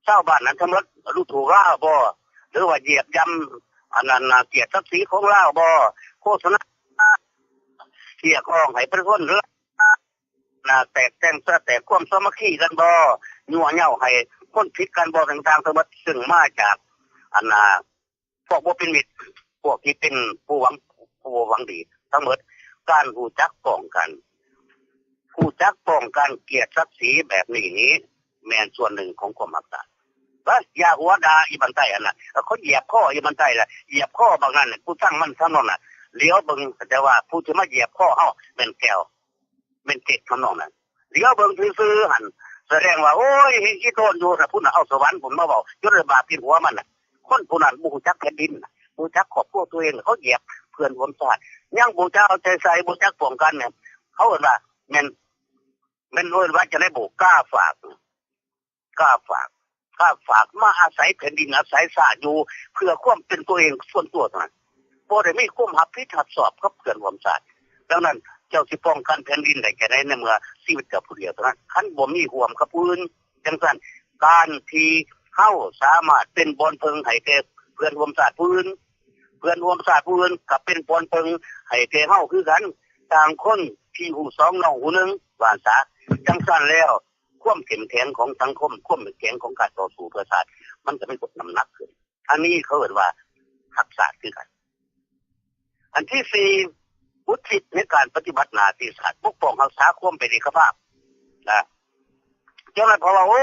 ຊາວບ້ານນັ້ນທັງໝົດຮູ້ຖືກລາວບໍ່ ຫຼືວ່າຢຽບຢຳອັນນັ້ນນະ ກຽດສັກສີຂອງລາວບໍ່? ໂຄສະນາຮຽກຮ້ອງໃຫ້ປະຊາຊົນລາວນະ ແຕກແຕ່ງສະແຕກຄວາມສາມັກຄີກັນບໍ່? ຍົວະເຍົາໃຫ້ຄົນຜິດກັນບໍ່? ຕ່າງໆທັງໝົດ ຊຶ່ງມາຈາກອັນນະ ພວກບໍ່ເປັນມິດ ພວກທີ່ເປັນຜູ້ຫວັງ ຜູ້ບໍ່ຫວັງດີທັງໝົດ. ການຮູ້ຈັກປ້ອງກັນ ຮູ້ຈັກປ້ອງກັນກຽດສັກສີແບບນີ້ນີ້ ແມ່ນສ່ວນໜຶ່ງຂອງຄວາມຮັກຊາດ. ເອີ ຢ່າຫົວດ່າອີບັນໄຕຫັ້ນນະ, ເຂົາຢຽບຄໍອີບັນໄຕລະ ຢຽບຄໍບັກນັ້ນ ກູຊັງມັນທຳນອງນັ້ນ. ຫຼຽວເບິ່ງ ແຕ່ວ່າຜູ້ທີ່ມາຢຽບຄໍເຮົາແມ່ນແກວ ແມ່ນເຈັກທຳນອງນັ້ນ. ຫຼຽວເບິ່ງຊື່ໆຫັ້ນ ສະແດງວ່າ ໂອ້ຍ ຮີຂີ້ໂຕນຢູ່ນະ ພຸ້ນນະ ເອົາສະຫວັນພຸ້ນມາເວົ້າ ຈົນໄດ້ບາບຕິດຫົວມັນນະ. ຄົນຜູ້ນັ້ນບໍ່ຮູ້ຈັກແຜ່ນດິນນະ ບໍ່ຮູ້ຈັກຄອບຄົວຕົວເອງ, ເຂົາຢຽບເພື່ອນຮ່ວມຊາດ, ຍັງບໍ່ຈັກເອົາໃຈໃສ່ ບໍ່ຈັກປ້ອງກັນ. ເຂົາເອີ້ນວ່າ ແມ່ນ ແມ່ນເອີ້ນວ່າຈັ່ງໃດບຸ ກ້າຝາກ ກ້າຝາກ ກ້າຝາກມາອາໄສແຜ່ນດິນ ອາໄສຊາດຢູ່ ເພື່ອຄວາມເປັນຕົວເອງສ່ວນຕົວເທົ່ານັ້ນ, ບໍ່ໄດ້ມີຄວາມຮັບຜິດຮັບຊອບກັບເພື່ອນຮ່ວມຊາດ. ດັ່ງນັ້ນ ເຈົ້າຊິປ້ອງກັນແຜ່ນດິນໄດ້ຈັ່ງໃດ ໃນເມື່ອຊີວິດເຈົ້າຜູ້ດຽວເທົ່ານັ້ນ ຄັນບໍ່ມີຮ່ວມກັບຜູ້ອື່ນ? ຈັ່ງຊັ້ນ ການທີ່ເຮົາສາມາດເປັນບ່ອນເພິ່ງໃຫ້ແກ່ເພື່ອນຮ່ວມຊາດຜູ້ອື່ນ, ເພື່ອນຮ່ວມຊາດຜູ້ອື່ນກໍເປັນບ່ອນເພິ່ງໃຫ້ແກ່ເຮົາຄືກັນ, ຕ່າງຄົນທີ່ຮູ້ສອງເນາະຮູ້ໜຶ່ງ ວ່າຊັ້ນສາ. ຈັ່ງຊັ້ນແລ້ວ ຄວາມເຂັ້ມແຂງຂອງສັງຄົມ ຄວາມເຂັ້ມແຂງຂອງການຕໍ່ສູ້ເພື່ອຊາດ ມັນກໍມີນ້ຳໜັກຂຶ້ນ. ອັນນີ້ເຂົາເອີ້ນວ່າຮັກຊາດຄືກັນ. ອັນທີສີ່ ອຸທິດໃນການປະຕິບັດໜ້າທີ່ຊາດ ປົກປ້ອງຮັກສາຄວາມເປັນເອກະພາບນະ. ຈັ່ງນັ້ນເຂົາວ່າ ໂອ້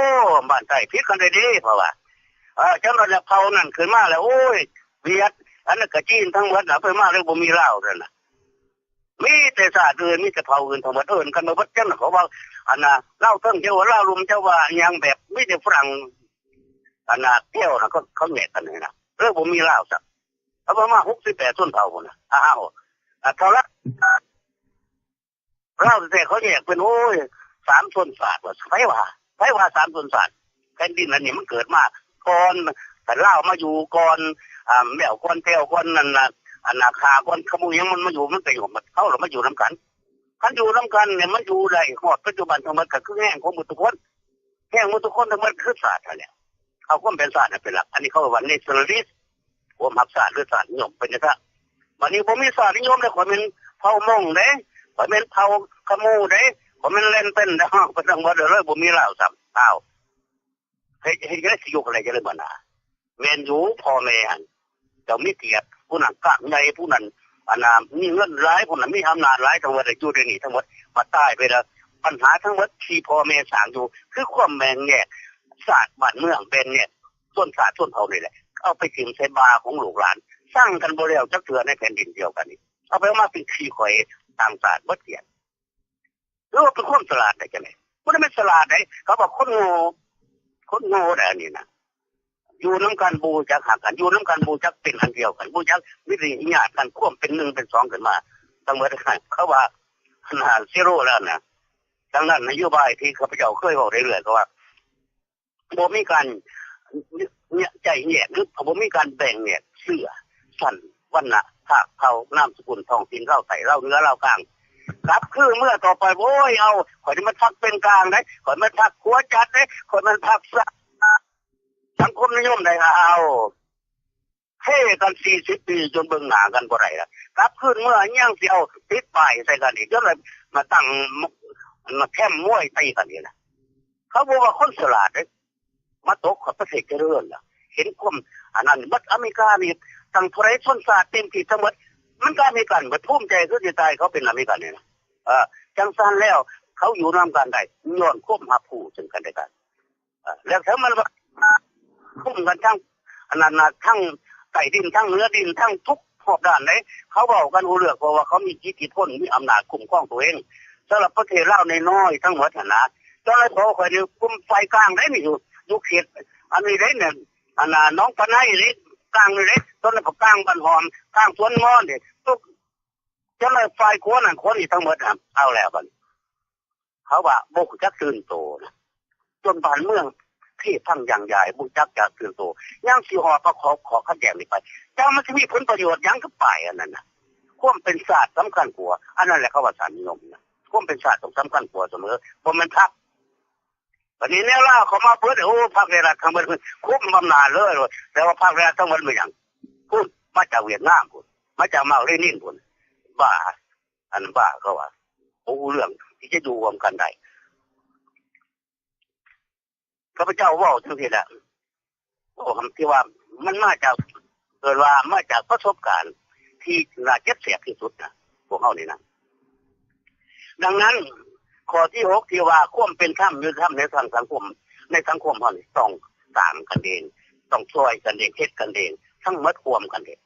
ບ້ານໃຕ້ຜິດກັນໄດ້ເດ້ ເຂົາວ່າ. ເອີ ຈັ່ງນັ້ນແລ້ວເຜົ່ານັ້ນຂຶ້ນມາແລ້ວ ໂອ້ຍ ຫວຽດ ອັນນັ້ນກະຈີນທັງໝົດນະ ໄປມາແລ້ວບໍ່ມີລາວນັ້ນນະ. ມີແຕ່ຊາດອື່ນ ມີແຕ່ເຜົ່າອື່ນທັງໝົດ ເອີ້ນກັນມາເບິດ. ຈັ່ງນັ້ນເຂົາວ່າ ອັນນ່າ ລາວເທິງ ເຈົ້າວ່າລາວລຸ່ມ ເຈົ້າວ່າຫຍັງ ແບບມີແຕ່ຝຣັ່ງ ອັນນ່າ ແກ້ວນະ ເຂົາ ເຂົາແຍກກັນນີ້ນະ ເລີຍບໍ່ມີລາວຊ້ຳ. ເຂົາປະມານຫົກສິບແປດຊົນເຜົ່າພຸ້ນນະ. ອ້າວ ເທົ່າລະ ລາວແທ້ໆ ເຂົາແຍກເປັນ ໂອ້ຍ ສາມຊົນຊາດວ່າ. ໃຜວ່າ ໃຜວ່າສາມຊົນຊາດ? ແຜ່ນດິນອັນນີ້ມັນເກີດມາກ່ອນ ລາວມາຢູ່ກ່ອນ ອາ ແມວກ່ອນ ແກ້ວກ່ອນ ນັ້ນນະ ອັນນາຄາກ່ອນ ຂະມຸຫຍັງມັນມາຢູ່ ມັນກໍຢູ່ ເຮົາລະມາຢູ່ນຳກັນ. ຄັນຢູ່ນຳກັນນີ້ ມັນຢູ່ໄດ້ຮອດປັດຈຸບັນທັງໝົດ ກໍຄືແຮງຂອງໝົດທຸກຄົນ. ແຮງໝົດທຸກຄົນທັງໝົດຄືຊາດຫັ້ນແຫຼະ. ເອົາຄວາມເປັນຊາດເປັນຫຼັກ. ອັນນີ້ເຂົາເອີ້ນວ່າ nationalist ຄວາມຮັກຊາດ ຫຼື ຊາດນິຍົມ ເປັນຈັ່ງຊັ້ນ. ບັດນີ້ບໍ່ມີຊາດນິຍົມເດ້. ຂ້ອຍແມ່ນເຜົ່າມົ້ງເດ້ ຂ້ອຍແມ່ນເຜົ່າຂະມູເດ້ ຂ້ອຍແມ່ນແລນເຕັນເດ້ ເຮົາໄປທັງໝົດເລີຍ ບໍ່ມີລາວຊ້ຳ. ອ້າວ ເຮັດ ເຮັດຈັ່ງໃດຊິຢູ່ກັນໄດ້ຈັ່ງໃດບັດນະ? ແມ່ນຢູ່ ພໍ່ແມ່ຫັ້ນ ເຈົ້າມີກຽດ ຜູ້ນັ້ນກ້າງໃຫຍ່ ຜູ້ນັ້ນ ອັນນ່າ ມີເງິນຫຼາຍ ຜູ້ນັ້ນມີອຳນາດຫຼາຍ ທັງໝົດຢູ່ໃນນີ້ທັງໝົດ. ບັດຕາຍໄປແລ້ວ ບັນຫາທັງໝົດທີ່ພໍ່ແມ່ສ້າງຢູ່ ຄືຄວາມແບ່ງແຍກຊາດບ້ານເມືອງ ແບ່ງແຍກຊົນຊາດຊົນເຜົ່ານີ້ແຫຼະ ເອົາໄປຖິ້ມໃສ່ບ່າຂອງລູກຫຼານ ສ້າງກັນບໍ່ແລ້ວຈັກເທື່ອໃນແຜ່ນດິນດຽວກັນນີ້. ເອົາໄປເອົາມາເປັນຂີ້ຂ້ອຍຕ່າງຊາດເບິດກຽງ. ຫຼືວ່າເປັນຄວາມສະຫຼາດໄດ້ຈັ່ງໃດ? ບໍ່ໄດ້ແມ່ນສະຫຼາດໃດ ເຂົາວ່າຄົນໂງ່ ຄົນໂງ່ໃດອັນນີ້ນະ. ຢູ່ນຳກັນບໍ່ຮູ້ຈັກຮັກກັນ ຢູ່ນຳກັນບໍ່ຮູ້ຈັກເປັນອັນດຽວກັນ ບໍ່ຮູ້ຈັກວິທະຍາດກັນ ຄວາມເປັນໜຶ່ງເປັນສອງຂຶ້ນມາ ທັງໝົດ ເຂົາວ່າ zero ແລ້ວນະ. ດັ່ງນັ້ນ ນະໂຍບາຍທີ່ຂ້າພະເຈົ້າເຄີຍເວົ້າເລື້ອຍໆ ກໍວ່າ ບໍ່ມີການ ຈະແຍກ ຫຼື ບໍ່ມີການແບ່ງແຍກເຊື້ອ ຊັ້ນ ວັນນະ ພາກເຜົ່າ ນາມສະກຸນ ທ້ອງຖິ່ນ ລາວໃຕ້ ລາວເໜືອ ລາວກາງ ກັບຄືນເມືອຕໍ່ໄປ. ໂອ້ຍ ເອົາ ຂ້ອຍນີ້ມັນພັກເປັນກາງໃດ ຂ້ອຍມັນພັກຂົວຈັດໃດ ຂ້ອຍມັນພັກ ສັງຄົມນິຍົມໃດ ເອົາ ເພກັນສີ່ສິບປີ ຈົນເບິ່ງໜ້າກັນບໍ່ໄດ້ລະ ກັບຄືນເມືອຍັງຊິເອົາຕິດປ້າຍໃສ່ກັນອີກ ຈົນມາຕັ້ງ ມາແຄມມວຍຕີກັນນີ້ລະ. ເຂົາບໍ່ວ່າຄົນສະຫຼາດເດ້ ມາຕົກປະເທດຈະເລີນລະ ເຫັນຄວາມອັນນັ້ນໝົດ. ອາເມລິການີ້ຕັ້ງເທົ່າໃດຊົນຊາດເຕັມທີ່ທັງໝົດ ມັນກໍອາເມລິກັນເບິດ ພູມໃຈຄືຊິຕາຍ ເຂົາເປັນອາເມລິກັນນີ້ນະ. ເອີ ຈັ່ງຊັ້ນແລ້ວ ເຂົາຢູ່ນຳກັນໄດ້ ຍ້ອນຄວາມຮັບຮູ້ເຊິ່ງກັນແລະກັນ. ເອີ ແລ້ວຖ້າມັນວ່າ ຄຸ້ມກັນທັງ ອັນນັ້ນນະ ທັງໃຕ້ດິນ ທັງເໜືອດິນ ທັງທຸກຮອບດ້ານເດ້ ເຂົາເວົ້າກັນຮູ້ເລື່ອງ ເພາະວ່າເຂົາມີອິດທິພົນ ມີອຳນາດຄຸ້ມຄອງຕົວເອງ. ສຳລັບປະເທດລາວນ້ອຍໆ ທັງໝົດຫັ້ນນະ ຕອນນັ້ນພໍ່ຂ້ອຍນີ້ກຸ່ມຝ່າຍກາງເດ້ ນີ້ຢູ່ ຢູ່ເຂດອັນນີ້ເດ້ ອັນນ່າ ໜອງປາໄນເດ້ ກາງນີ້ເດ້ ຕອນນັ້ນກໍກາງບ້ານຫອມ ກາງສວນມອນເດ້ ທຸກ ຈົນວ່າຝ່າຍຂົວນັ້ນຂົວນີ້ທັງໝົດ ເອົາແລ້ວບັດນີ້ ເຂົາວ່າບໍ່ຮູ້ຈັກຕື່ນໂຕນະ ຈົນບ້ານເມືອງ ເພພັງຢ່າງໃຫຍ່ ບໍ່ຈັກຈະຕື່ນໂຕ ຍັງຊິຫອບເອົາຂໍ້ຂັດແຍ່ງນີ້ໄປ ຈັກມັນຊິມີຜົນປະໂຫຍດຫຍັງກັບປ້າຍອັນນັ້ນນະ. ຄວາມເປັນຊາດສຳຄັນກວ່າ ອັນນັ້ນແຫຼະເຂົາວ່າຊາດນິຍົມນະ. ຄວາມເປັນຊາດຕ້ອງສຳຄັນກວ່າສະເໝີ ບໍ່ແມ່ນພັກ. ບັດນີ້ແນວລາວເຂົ້າມາເບິດ ໂອ້ ພັກແລະລັດທັງເບິດ ຄຸມອຳນາດເລີຍ. ແຕ່ວ່າພັກແລະລັດທັງເບິດແມ່ນຫຍັງ? ພຸ້ນ ມາຈາກຫວຽດນາມພຸ້ນ ມາຈາກມາກເລນິນພຸ້ນ. ບ້າ ອັນບ້າເຂົາວ່າ ບໍ່ຮູ້ເລື່ອງທີ່ຈະຢູ່ຮ່ວມກັນໄດ້. ຂ້າພະເຈົ້າເວົ້າຈັ່ງຊີ້ແຫຼະ ເວົ້າທີ່ວ່າມັນມາຈາກ ເອີ້ນວ່າມາຈາກປະສົບການທີ່ໜ້າເຈັບແສບທີ່ສຸດນະ ພວກເຮົານີ້ນະ. ດັ່ງນັ້ນ ຂໍ້ທີຫົກ ທີ່ວ່າຄວາມເປັນທຳ ຍຸຕິທຳໃນທາງສັງຄົມ ໃນສັງຄົມເຮົານີ້ຕ້ອງສ້າງກັນເອງ ຕ້ອງຊ່ອຍກັນເອງ ເຮັດກັນເອງ ທັງໝົດຮ່ວມກັນເອງ.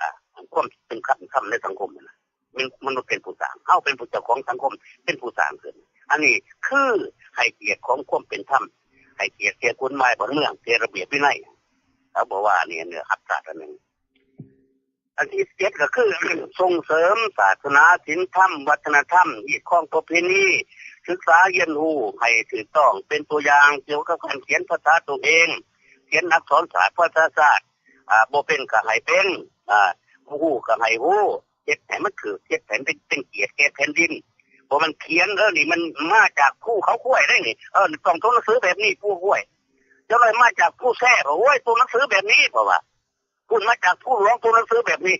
ອາ ຄວາມເປັນທຳ ທຳໃນສັງຄົມຫັ້ນນະ ແມ່ນມະນຸດເປັນຜູ້ສ້າງ ເຮົາເປັນຜູ້ເຈົ້າຂອງສັງຄົມ ເປັນຜູ້ສ້າງຂຶ້ນ. ອັນນີ້ຄືໃຫ້ກຽດຂອງຄວາມເປັນທຳ ໃຫ້ກຽດແກ່ກົດໝາຍບ້ານເມືອງ ແກ່ລະບຽບວິໄນ ເຮົາບໍ່ວ່ານີ້ເນື້ອຮັກສາດອັນໜຶ່ງ. ອັນທີເຈັດ ກໍຄືສົ່ງເສີມສາສະໜາ ສິນທຳ ວັດທະນະທຳ ຮີດຄອງປະເພນີ ສຶກສາຮຽນຮູ້ໃຫ້ຖືກຕ້ອງ ເປັນຕົວຢ່າງກ່ຽວກັບການຂຽນພາສາຕົວເອງ ຂຽນອັກສອນສາດ ພາສາຊາດ ອາ ບໍ່ເປັນກໍໃຫ້ເປັນ ອາ ຮູ້ກໍໃຫ້ຮູ້ ເຮັດໃຫ້ມັນຖືກ ເຮັດໃຫ້ມັນເປັນ ເປັນກຽດແກ່ແຜ່ນດິນ. ບໍ່ແມ່ນຂຽນ ເອີ ນີ້ມັນມາຈາກພູເຂົາຄວາຍເດ້ນີ້ ເອີ ຕ້ອງຕົວໜັງສືແບບນີ້ ພູຄວາຍ ຈັກໜ້ອຍມາຈາກພູແຊ ໂອ້ຍ ຕົວໜັງສືແບບນີ້ ເພາະວ່າ ພຸ້ນມາຈາກພູຫຼວງ ຕົວໜັງສືແບບນີ້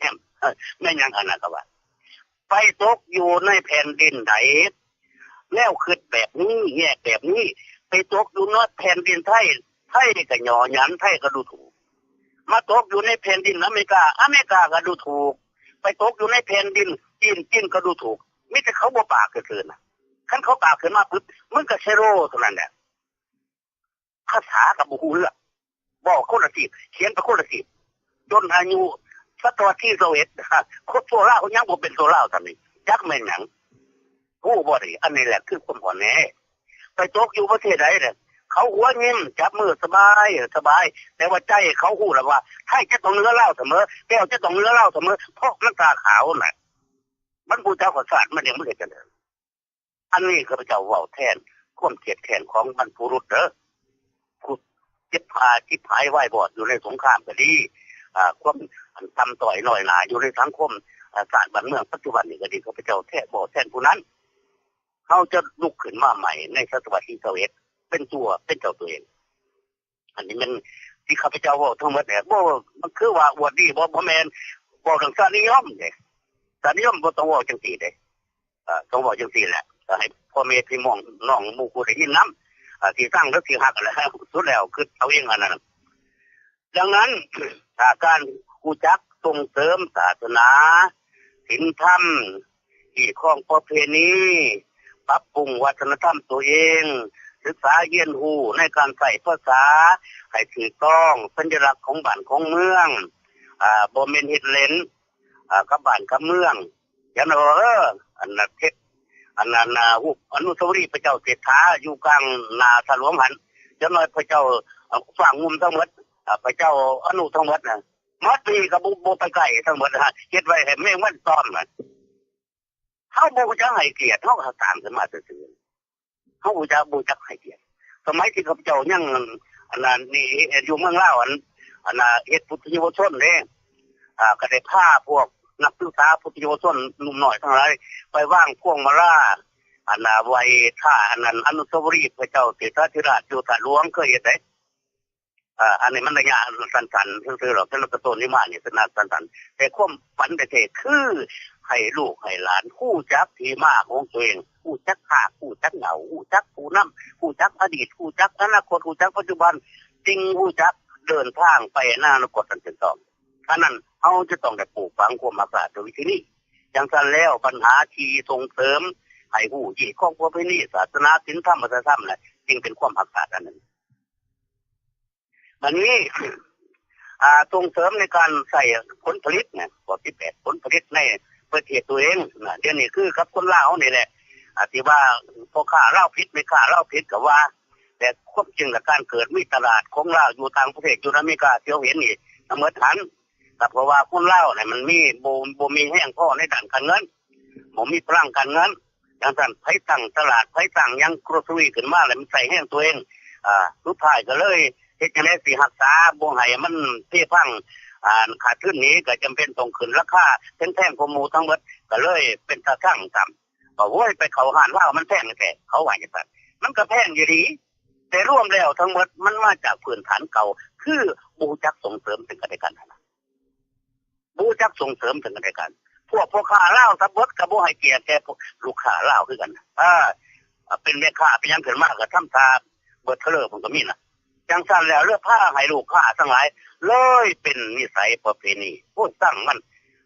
ແມ່ນຫຍັງອັນນັ້ນກໍວ່າ ໄປຕົກຢູ່ໃນແຜ່ນດິນໃດ ແນວຄິດແບບນີ້ ແຍກແບບນີ້ ໄປຕົກຢູ່ໃນແຜ່ນດິນໄທ ໄທກໍຍໍຢັນ ໄທກໍດູຖູກ ມາຕົກຢູ່ໃນແຜ່ນດິນອາເມລິກາ ອາເມລິກາກໍດູຖູກ ໄປຕົກຢູ່ໃນແຜ່ນດິນຈີນ ຈີນກໍດູຖູກ ມີແຕ່ເຂົາບໍ່ປາກຊື່ໆນະ. ຄັນເຂົາປາກຂຶ້ນມາປຶບ ມຶງກໍເຊໂຣເທົ່ານັ້ນແຫຼະ. ພາສາກໍບໍ່ຮູ້ເລື່ອງ ເວົ້າຄົນລະຊາດ ຂຽນໄປຄົນລະຊາດ ຈົນອາຍຸສະຕະວັດທີຊາວເອັດ ຄົນໂຊລາວຍັງບໍ່ເປັນໂຊລາວສ່ຳນີ້ ຈັກແມ່ນຫຍັງ ຮູ້ບໍ່ນີ້? ອັນນີ້ແຫຼະຄືຄວາມອ່ອນແອ ໄປຕົກຢູ່ປະເທດໃດແຫຼະ ເຂົາຫົວຍິ້ມ ຈັບມືສະບາຍ ສະບາຍ ແຕ່ວ່າໃຈເຂົາຮູ້ແລ້ວວ່າ ໄທຈະຕ້ອງເໜືອລາວສະເໝີ ແກ້ວຈະຕ້ອງເໜືອລາວສະເໝີ ເພາະມັນຕາຂາວນະ ມັນບໍ່ຮູ້ຈັກວ່າຊາດມັນຫຍັງ ມັນເຮັດຈັ່ງໃດ. ອັນນີ້ຂ້າພະເຈົ້າເວົ້າແທນຄວາມຄຽດແຄ້ນຂອງບັນພະບຸລຸດເດີ ຜູ້ເຈັບ ອາ ຈິບຫາຍວາຍວອດຢູ່ໃນສົງຄາມກໍດີ ອາ ຄວາມ ອັນ ຕ່ຳຕ້ອຍນ້ອຍໜ້າຢູ່ໃນສັງຄົມ ອາ ຊາດບ້ານເມືອງປັດຈຸບັນນີ້ກໍດີ ຂ້າພະເຈົ້າແທ້ ເວົ້າແທນຜູ້ນັ້ນ. ເຮົາຈະລຸກຂຶ້ນມາໃໝ່ໃນສະຕະວັດທີຊາວເອັດ ເປັນຕົວ ເປັນເຈົ້າຕົວເອງ. ອັນນີ້ແມ່ນທີ່ຂ້າພະເຈົ້າເວົ້າທັງໝົດແຫຼະ ບໍ່ ມັນຄືວ່າອວດດີບໍ່? ບໍ່ແມ່ນ ເວົ້າເລື່ອງຊາດນິຍົມເດ້ ຊາດນິຍົມບໍ່ຕ້ອງເວົ້າຈັ່ງຊີ້ເດ້ ເອີ ຕ້ອງເວົ້າຈັ່ງຊີ້ແຫຼະ ກໍໃຫ້ພໍ່ແມ່ພີ່ນ້ອງໝູ່ຄູ່ໄດ້ຍິນນຳ ເອີ ຊິຊັງຫຼືຊິຮັກຫັ້ນແຫຼະ ສຸດແລ້ວຄິດເອົາເອງອັນນັ້ນ. ດັ່ງນັ້ນ ຖ້າການຮູ້ຈັກສົ່ງເສີມສາສະໜາ ສິນທຳ ຮີດຄອງປະເພນີ ປັບປຸງວັດທະນະທຳຕົວເອງ ສຶກສາຮຽນຮູ້ໃນການໃຊ້ພາສາໃຫ້ຖືກຕ້ອງ ສັນຍະລັກຂອງບ້ານຂອງເມືອງ ອາ ບໍ່ແມ່ນເຮັດເລ່ນ ອາ ກັບບ້ານກັບເມືອງ. ຢ່າງໜ້ອຍວ່າ ເອີ ອັນນັ້ນເຮັດ ອັນນັ້ນ ອາ ຮູບອະນຸສາວະລີພະເຈົ້າເສດຖາຢູ່ກາງໜ້າຖ້ຳຫຼວງຫັ້ນ ຢ່າງໜ້ອຍພະເຈົ້າ ອາ ຟ້າງງຸ່ມທັງໝົດ ອາ ພະເຈົ້າອະນຸທັງໝົດນະ ໝົດນີ້ກໍບໍ່ ບໍ່ໄປໃກ້ທັງໝົດນະ ເຮັດໄວ້ໃຫ້ແມງວັນຕອມນະ. ເຮົາບໍ່ຮູ້ຈັກໃຫ້ກຽດ ເຮົາກໍສ້າງຂຶ້ນມາຊື່ໆ ເຮົາບໍ່ຈັກ ບໍ່ຈັກໃຫ້ກຽດ. ສະໄໝທີ່ຂ້າພະເຈົ້າຍັງ ອັນນັ້ນ ນີ້ ຢູ່ເມືອງລາວ ອັນ ອັນນ່າ ເຮັດວຸດທິເຍົາວະຊົນເດ້ ອາ ກໍໄດ້ພາພວກນັກສຶກສາ ວຸດທິເຍົາວະຊົນ ໜຸ່ມນ້ອຍທັງຫຼາຍ ໄປວາງພວງມາລາ ອັນນ່າ ໄຫວ້ທ່າ ອັນນັ້ນ ອະນຸສາວະລີພະເຈົ້າເສດຖາທິຣາດຢູ່ທ່າຫຼວງ ເຄີຍເຮັດເດ້. ອາ ອັນນີ້ມັນໄລຍະສັ້ນໆ ຊື່ໆດອກ ແຕ່ລະກະໂຕນນີ້ມານີ້ ເປັນນັດສັ້ນໆ ແຕ່ຄວາມຝັນແທ້ໆ ຄືໃຫ້ລູກໃຫ້ຫຼານຮູ້ຈັກທີ່ມາຂອງຕົວເອງ ຮູ້ຈັກຮາກ ຮູ້ຈັກເຫງົ້າ ຮູ້ຈັກຜູ້ນຳ ຮູ້ຈັກອະດີດ ຮູ້ຈັກອະນາຄົດ ຮູ້ຈັກປັດຈຸບັນ ຈຶ່ງຮູ້ຈັກເດີນທາງໄປໃນອະນາຄົດອັນຖືກຕ້ອງ. ອັນນັ້ນເຮົາຈະຕ້ອງໄດ້ປູກຝັງຄວາມຮັກຊາດດ້ວຍວິທີນີ້. ຈັ່ງຊັ້ນແລ້ວ ບັນຫາທີ່ສົ່ງເສີມໃຫ້ຮູ້ຮີດຄອງປະເພນີ ສາສະໜາ ສິນທຳ ວັດທະນະທຳ ແຫຼະ ຈຶ່ງເປັນຄວາມຮັກຊາດອັນໜຶ່ງ. ອັນນີ້ ອາ ສົ່ງເສີມໃນການໃຊ້ຜົນຜະລິດນະ ຂໍ້ທີແປດ ຜົນຜະລິດໃນປະເທດຕົວເອງນະ. ດຽວນີ້ຄືກັບຄົນລາວເຮົານີ້ແຫຼະ ອາ ທີ່ວ່າພໍ່ຄ້າລາວຜິດ ແມ່ຄ້າລາວຜິດກໍວ່າ ແຕ່ຄວາມຈິງລະ ການເກີດມີຕະຫຼາດຂອງລາວຢູ່ຕ່າງປະເທດ ຢູ່ອາເມລິກາທີ່ເຮົາເຫັນນີ້ ກໍໝົດຫັ້ນ ກໍເພາະວ່າຄົນລາວນີ້ມັນມີ ບໍ່ ບໍ່ມີແຮງພໍໃນດ້ານການເງິນ ບໍ່ມີພະລັງການເງິນ. ຈັ່ງຊັ້ນ ໃຜຕັ້ງຕະຫຼາດ ໃຜຕັ້ງຫຍັງ ໂກຣເຊີຣີ ຂຶ້ນມາ ແລ້ວມັນໃຊ້ແຮງຕົວເອງ ອ່າ ສຸດທ້າຍກໍເລີຍເຮັດຈັ່ງໃດຊິຮັກສາບໍ່ໃຫ້ມັນເພພັງ ອ່າ ຂາດທຶນນີ້ ກໍຈຳເປັນຕ້ອງຂຶ້ນລາຄາແພງໆກວ່າໝູ່ທັງໝົດ ກໍເລີຍເປັນຕາຊັງຊ້ຳ ວ່າ ໂອ້ຍ ໄປເຂົ້າຮ້ານລາວມັນແພງແທ້ ເຂົາວ່າຈັ່ງຊັ້ນ. ມັນກໍແພງຢູ່ດີ ແຕ່ລວມແລ້ວທັງໝົດມັນມາຈາກພື້ນຖານເກົ່າ ຄືບໍ່ຮູ້ຈັກສົ່ງເສີມເຊິ່ງກັນແລະກັນຫັ້ນນະ. ບໍ່ຮູ້ຈັກສົ່ງເສີມເຊິ່ງກັນແລະກັນ. ພວກພໍ່ຄ້າລາວທັງໝົດກໍບໍ່ໃຫ້ກຽດແກ່ລູກຄ້າລາວຄືກັນ. ເອີ ເປັນແມ່ຄ້າເປັນຫຍັງຂຶ້ນມາກໍທຳທ່າເບີດເທີເລີພຸ້ນກໍມີນະ. ຈັ່ງຊັ້ນແລ້ວເລີຍພາໃຫ້ລູກຄ້າທັງຫຼາຍເລີຍເປັນນິໄສປະເພນີ ໂອ້ຍ ຊັງມັນ.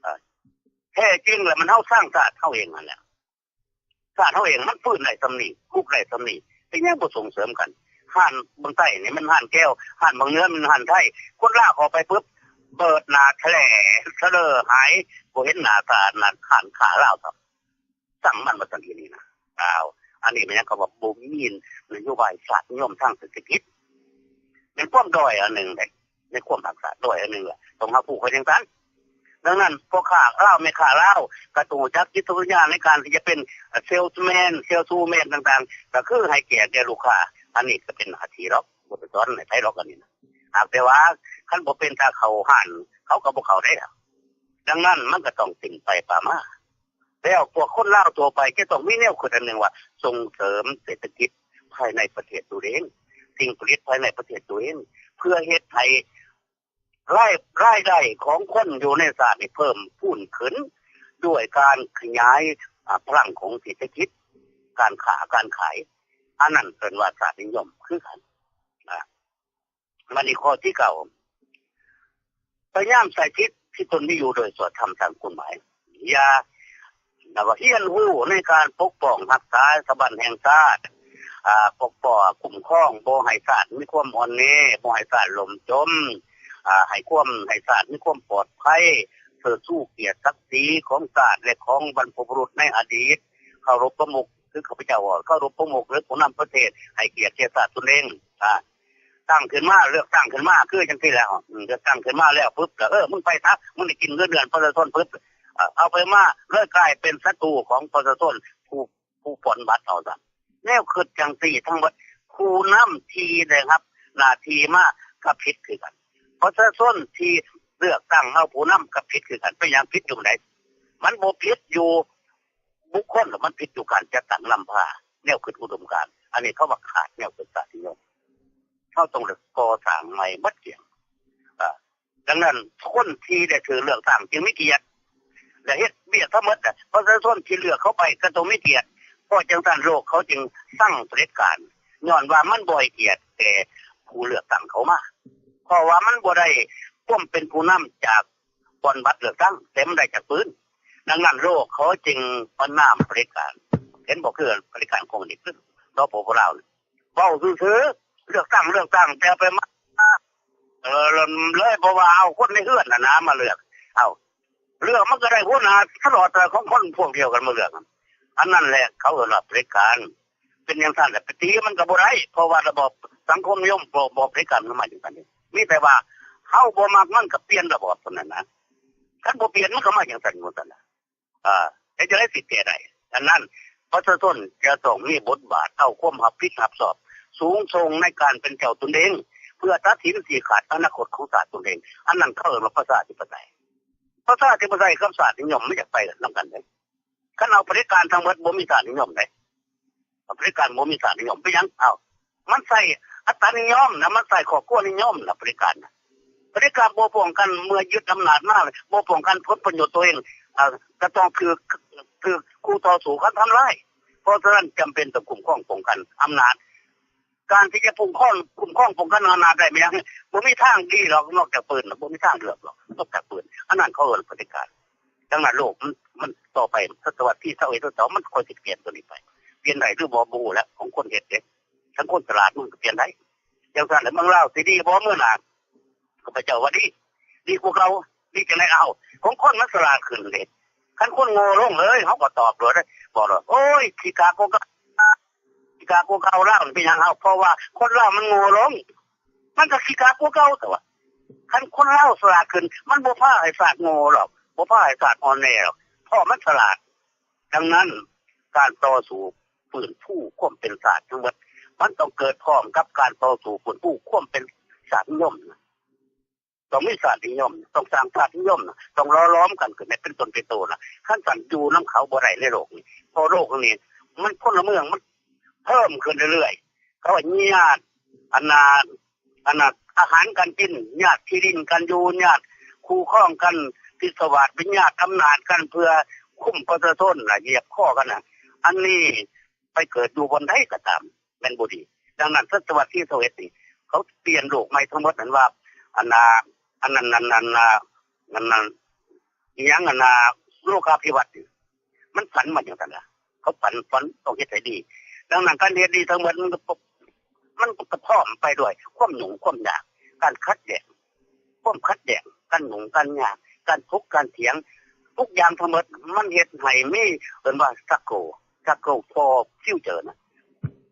ເອີ ແທ້ຈິງແລ້ວມັນເຮົາຊັງຊາດເຮົາເອງຫັ້ນແຫຼະ. ຊາດເຮົາເອງມັນຟື້ນໄດ້ສ່ຳນີ້ ລຸກໄດ້ສ່ຳນີ້ ເປັນຫຍັງບໍ່ສົ່ງເສີມກັນ? ຮ້ານເມືອງໃຕ້ນີ້ມັນຮ້ານແກ້ວ ຮ້ານເມືອງເໜືອມັນຮ້ານໄທ. ຄົນລາວເຂົ້າໄປປຶບ ເປີດໜ້າແທລະເສະເລີຫາຍ ບໍ່ເຫັນໜ້າຕາຮ້ານຄ້າລາວຊ້ຳ. ຊ່າງມັນວ່າຊັ້ນ ອີ່ນີ້ນະ. ອ້າວ ອັນນີ້ແມ່ນຫຍັງ? ເຂົາວ່າບໍ່ມີນະໂຍບາຍຊາດນິຍົມທາງເສດຖະກິດ ແມ່ນຄວາມດ້ອຍອັນໜຶ່ງເດ້ ໃນຄວາມຮັກຊາດດ້ອຍອັນໜຶ່ງລະ ຕ້ອງຮັບຮູ້ເຂົາຈັ່ງຊັ້ນ. ດັ່ງນັ້ນ ພໍ່ຄ້າລາວແມ່ຄ້າລາວກໍຕ້ອງຮູ້ຈັກຈິດວິທະຍາໃນການທີ່ຈະເປັນ salesman saleswoman ຕ່າງໆ ກໍຄືໃຫ້ກຽດແກ່ລູກຄ້າ. ອັນນີ້ກໍເປັນໜ້າທີ່ດອກ ບໍ່ໄດ້ສອນໃຫ້ໃຜດອກອັນນີ້ນະ. ຫາກແຕ່ວ່າຄັນບໍ່ເປັນຕາເຂົ້າຮ້ານ ເຂົາກໍບໍ່ເຂົ້າໄດ້. ດັ່ງນັ້ນມັນກໍຕ້ອງເປັນໄປປະມາ ແລ້ວພວກຄົນລາວທົ່ວໄປຈະຕ້ອງມີແນວຄິດອັນໜຶ່ງວ່າ ສົ່ງເສີມເສດຖະກິດພາຍໃນປະເທດຕົວເອງ ສິ່ງຜະລິດພາຍໃນປະເທດຕົວເອງ ເພື່ອເຮັດໃຫ້ລາຍ ລາຍໄດ້ຂອງຄົນຢູ່ໃນຊາດນີ້ເພີ່ມພູນຂຶ້ນ ດ້ວຍການຂະຫຍາຍ ອາ ພະລັງຂອງເສດຖະກິດ ການຄ້າການຂາຍ. ອັນນັ້ນເອີ້ນວ່າຊາດນິຍົມຄືກັນ. ອາ ບັດນີ້ຂໍ້ທີເກົ້າ ພະຍາຍາມໃຊ້ສິດທີ່ຕົນມີຢູ່ໂດຍຊອບທຳຕາມກົດໝາຍ. ຢ່າ ແບບວ່າຮຽນຮູ້ໃນການປົກປ້ອງຮັກສາສະບັນແຫ່ງຊາດ ອາ ປົກປ້ອງຄຸ້ມຄອງ ບໍ່ໃຫ້ຊາດມີຄວາມອ່ອນແອ, ບໍ່ໃຫ້ຊາດລົ້ມຈົມ, ອາ ໃຫ້ຄວາມ ໃຫ້ຊາດມີຄວາມປອດໄພ, ເຊີດຊູກຽດສັກສີຂອງຊາດ ແລະ ຂອງບັນພະບຸລຸດໃນອະດີດ, ເຄົາລົບປະມຸກ ຄືຂ້າພະເຈົ້າເວົ້າ ເຄົາລົບປະມຸກ ຫຼື ຜູ້ນຳປະເທດ ໃຫ້ກຽດແກ່ຊາດຕົນເອງ. ອາ ຕັ້ງຂຶ້ນມາ ເລືອກຕັ້ງຂຶ້ນມາ ຄືຈັ່ງຊີ້ແຫຼະ ເລືອກຕັ້ງຂຶ້ນມາແລ້ວປຶບ ກໍ ເອີ ມຶງໄປຊະ ມຶງໄດ້ກິນເງິນເດືອນປະຊາຊົນປຶບ ເອົາໄປມາເລີຍກາຍເປັນສັດຕູຂອງປະຊາຊົນ ຜູ້ ຜູ້ປ່ອນບັດເອົາຊະ. ແນວຄິດຈັ່ງຊີ້ທັງໝົດ ຜູ້ນຳທີ່ໄດ້ຮັບໜ້າທີ່ມາກໍຜິດຄືກັນ, ປະຊາຊົນທີ່ເລືອກຕັ້ງເອົາຜູ້ນຳກໍຜິດຄືກັນ. ເປັນຫຍັງຜິດຢູ່ໝ່ອງໃດ? ມັນບໍ່ຜິດຢູ່ ບຸກຄົນ ມັນຜິດຢູ່ການຈັດຕັ້ງນຳພາ ແນວຄິດອຸດົມການ. ອັນນີ້ເຂົາວ່າຂາດແນວຄິດຊາດນິຍົມ. ເຮົາຕ້ອງໄດ້ກໍ່ສ້າງໃໝ່ໝົດກຽງ. ອາ ດັ່ງນັ້ນ ຄົນທີ່ໄດ້ຖືກເລືອກຕັ້ງຈຶ່ງມີກຽດ ແລະ ເຮັດວຽກທັງໝົດ ປະຊາຊົນທີ່ເລືອກເຂົາໄປກໍຕ້ອງມີກຽດ. ເພາະຈັ່ງຊັ້ນໂລກເຂົາຈຶ່ງຊັງຜະເດັດການ ຍ້ອນວ່າມັນບໍ່ໃຫ້ກຽດແກ່ຜູ້ເລືອກຕັ້ງເຂົາມາ. ເພາະວ່າມັນບໍ່ໄດ້ຄວາມເປັນຜູ້ນຳຈາກ ບ່ອນບັດເລືອກຕັ້ງ ແຕ່ມັນໄດ້ຈາກປືນ. ດັ່ງນັ້ນໂລກເຂົາຈຶ່ງປະນາມຜະເດັດການ. ເຫັນບໍ່? ຄືຜະເດັດການຄອມມູນິດ ສປປ ລາວ ເວົ້າຊື່ໆ ເລືອກຕັ້ງ ເລືອກຕັ້ງ ແຕ່ໄປມາ ເອີ ເລີຍບໍ່ວ່າເອົາຄົນໃນເຮືອນຫັ້ນນະມາເລືອກ. ເອົ້າ ເລືອກມັນກໍໄດ້ຫົວໜ້າຕະຫຼອດຂອງຄົນພວກດຽວກັນມາເລືອກ. ອັນນັ້ນແຫຼະເຂົາເອີ້ນວ່າຜະເດັດການ. ເປັນຈັ່ງຊັ້ນແຫຼະ ໄປຕີມັນກໍບໍ່ໄດ້ ເພາະວ່າລະບອບສັງຄົມນິຍົມ ລະບອບຜະເດັດການມັນມາຈັ່ງຊັ້ນເດ. ມີແຕ່ວ່າເຮົາບໍ່ມັກມັນກໍປ່ຽນລະບອບເທົ່ານັ້ນນະ. ຄັນບໍ່ປ່ຽນມັນກໍມາຈັ່ງຊັ້ນໝົດຫັ້ນນະ. ເອີ ເຮັດຈັ່ງໃດຊິແກ້ໄດ້? ອັນນັ້ນປະຊາຊົນຈະຕ້ອງມີບົດບາດ ເອົາຄວາມຮັບຜິດຮັບຊອບສູງສົ່ງໃນການເປັນເຈົ້າຕົນເອງ ເພື່ອຕັດສິນຊີ້ຂາດອະນາຄົດຂອງຊາດຕົນເອງ. ອັນນັ້ນເຂົາເອີ້ນວ່າປະຊາທິປະໄຕ. ປະຊາທິປະໄຕກັບຊາດນິຍົມມັນຢາກໄປນຳກັນເດ. ຄັນເອົາຜະເດັດການທັງໝົດບໍ່ມີຊາດນິຍົມເດ້. ເອົາຜະເດັດການບໍ່ມີຊາດນິຍົມ ເປັນຫຍັງ? ເອົ້າ ມັນໃຊ້ອັດຕານິຍົມນະ ມັນໃຊ້ຄອບຄົວນິຍົມນະ ຜະເດັດການນະ. ຜະເດັດການບໍ່ປ້ອງກັນ ເມື່ອຍຶດອຳນາດມາ ບໍ່ປ້ອງກັນຜົນປະໂຫຍດຕົວເອງ ເອີ ກໍຕ້ອງຖືກ ຖືກຄູ່ຕໍ່ສູ້ກັນທຳລາຍ. ເພາະສະນັ້ນຈຳເປັນຕ້ອງຄຸ້ມຄອງປ້ອງກັນອຳນາດ. ການທີ່ຈະຄຸ້ມຄອງ ຄຸ້ມຄອງປ້ອງກັນອຳນາດໄດ້ແມ່ນຫຍັງ? ບໍ່ມີທາງດີດອກ ນອກຈາກປືນ ບໍ່ມີທາງເລືອກດອກ ນອກຈາກປືນ. ອັນນັ້ນເຂົາເອີ້ນຜະເດັດການ. ດັ່ງນັ້ນໂລກມັນ ມັນຕໍ່ໄປ ສະຕະວັດທີຊາວເອັດ ຊາວສອງ ມັນຄ່ອຍຊິປ່ຽນຕົວນີ້ໄປ. ປ່ຽນໄດ້ຫຼືບໍ່ ບໍ່ຮູ້ແຫຼະ ຂອງຄົນເຮັດເດ້. ຄັນຄົນສະຫຼາດມັນກໍປ່ຽນໄດ້. ຈັ່ງຊັ້ນແຫຼະ ເມືອງລາວຊິດີບໍ່ມື້ໜ້າ? ຂ້າພະເຈົ້າວ່າດີ ດີກວ່າເກົ່າ. ດີຈັ່ງໃດ? ເອົ້າ ຂອງຄົນມັນສະຫຼາດຂຶ້ນເດ້. ຄັນຄົນໂງ່ລົງເລີຍ ເຮົາກໍຕອບໂລດເດ້ ບອກໂລດ ໂອ້ຍ ຂີ້ກາກກວ່າເກົ່າ ຂີ້ກາກກວ່າເກົ່າລາວນີ້. ເປັນຫຍັງ? ເອົ້າ ເພາະວ່າຄົນລາວມັນໂງ່ລົງ ມັນກໍຂີ້ກາກກວ່າເກົ່າ. ແຕ່ວ່າຄັນຄົນລາວສະຫຼາດຂຶ້ນ ມັນບໍ່ພາໃຫ້ຊາດໂງ່ດອກ ບໍ່ພາໃຫ້ຊາດອ່ອນແອດອກ ເພາະມັນສະຫຼາດ. ດັ່ງນັ້ນ ການຕໍ່ສູ້ຟື້ນຟູຄວາມເປັນຊາດທັງໝົດ ມັນຕ້ອງເກີດພ້ອມກັບການຕໍ່ສູ້ຟື້ນຟູຄວາມເປັນຊາດນິຍົມນະ, ຕ້ອງມີຊາດນິຍົມ, ຕ້ອງສ້າງຊາດນິຍົມນະ, ຕ້ອງຫຼໍ່ຫຼອມກັນຂຶ້ນໃຫ້ເປັນຕົນເປັນໂຕນະ, ຄັນຊັ້ນຢູ່ນຳເຂົາບໍ່ໄດ້ໃນໂລກນີ້, ເພາະໂລກນີ້ມັນ ພົນລະເມືອງມັນເພີ່ມຂຶ້ນເລື້ອຍໆ, ເຂົາວ່າຍາດ ອັນນ່າ ອັນນ່າ ອາຫານການກິນ, ຍາດທີ່ດິນການຢູ່, ຍາດຄູ່ຄອງກັນ, ພິດສະຫວາດເປັນຍາດອຳນາດກັນ ເພື່ອຄຸມປະຊາຊົນນະ, ຢຽບຄໍກັນນະ, ອັນນີ້ໄປເກີດຢູ່ບ່ອນໃດກໍຕາມ ແມ່ນບໍ່ດີ. ດັ່ງນັ້ນ ສະຕະວັດທີຊາວເອັດນີ້ ເຂົາປ່ຽນໂລກໃໝ່ທັງໝົດນັ້ນວ່າ ອັນນ່າ ອັນນັ້ນ ອັນນັ້ນ ອັນນ່າ ອັນນັ້ນ ອີຫຍັງ ອັນນ່າ ໂລກາພິວັດນີ້ ມັນຝັນມາຈັ່ງຊັ້ນລະ, ເຂົາຝັນ ຝັນຕ້ອງເຮັດໃຫ້ດີ. ດັ່ງນັ້ນ ການເຮັດດີທັງໝົດ ມັນກໍ ມັນກໍພ້ອມໄປດ້ວຍຄວາມຫຍຸ້ງຄວາມຍາກ, ການຂັດແຍ່ງ, ຄວາມຂັດແຍ່ງ, ການຫຍຸ້ງການຍາກ, ການຖົກການຖຽງ, ທຸກຢ່າງທັງໝົດ ມັນເຮັດໃຫ້ມີ ເອີ້ນວ່າ struggle struggle for future ນະ,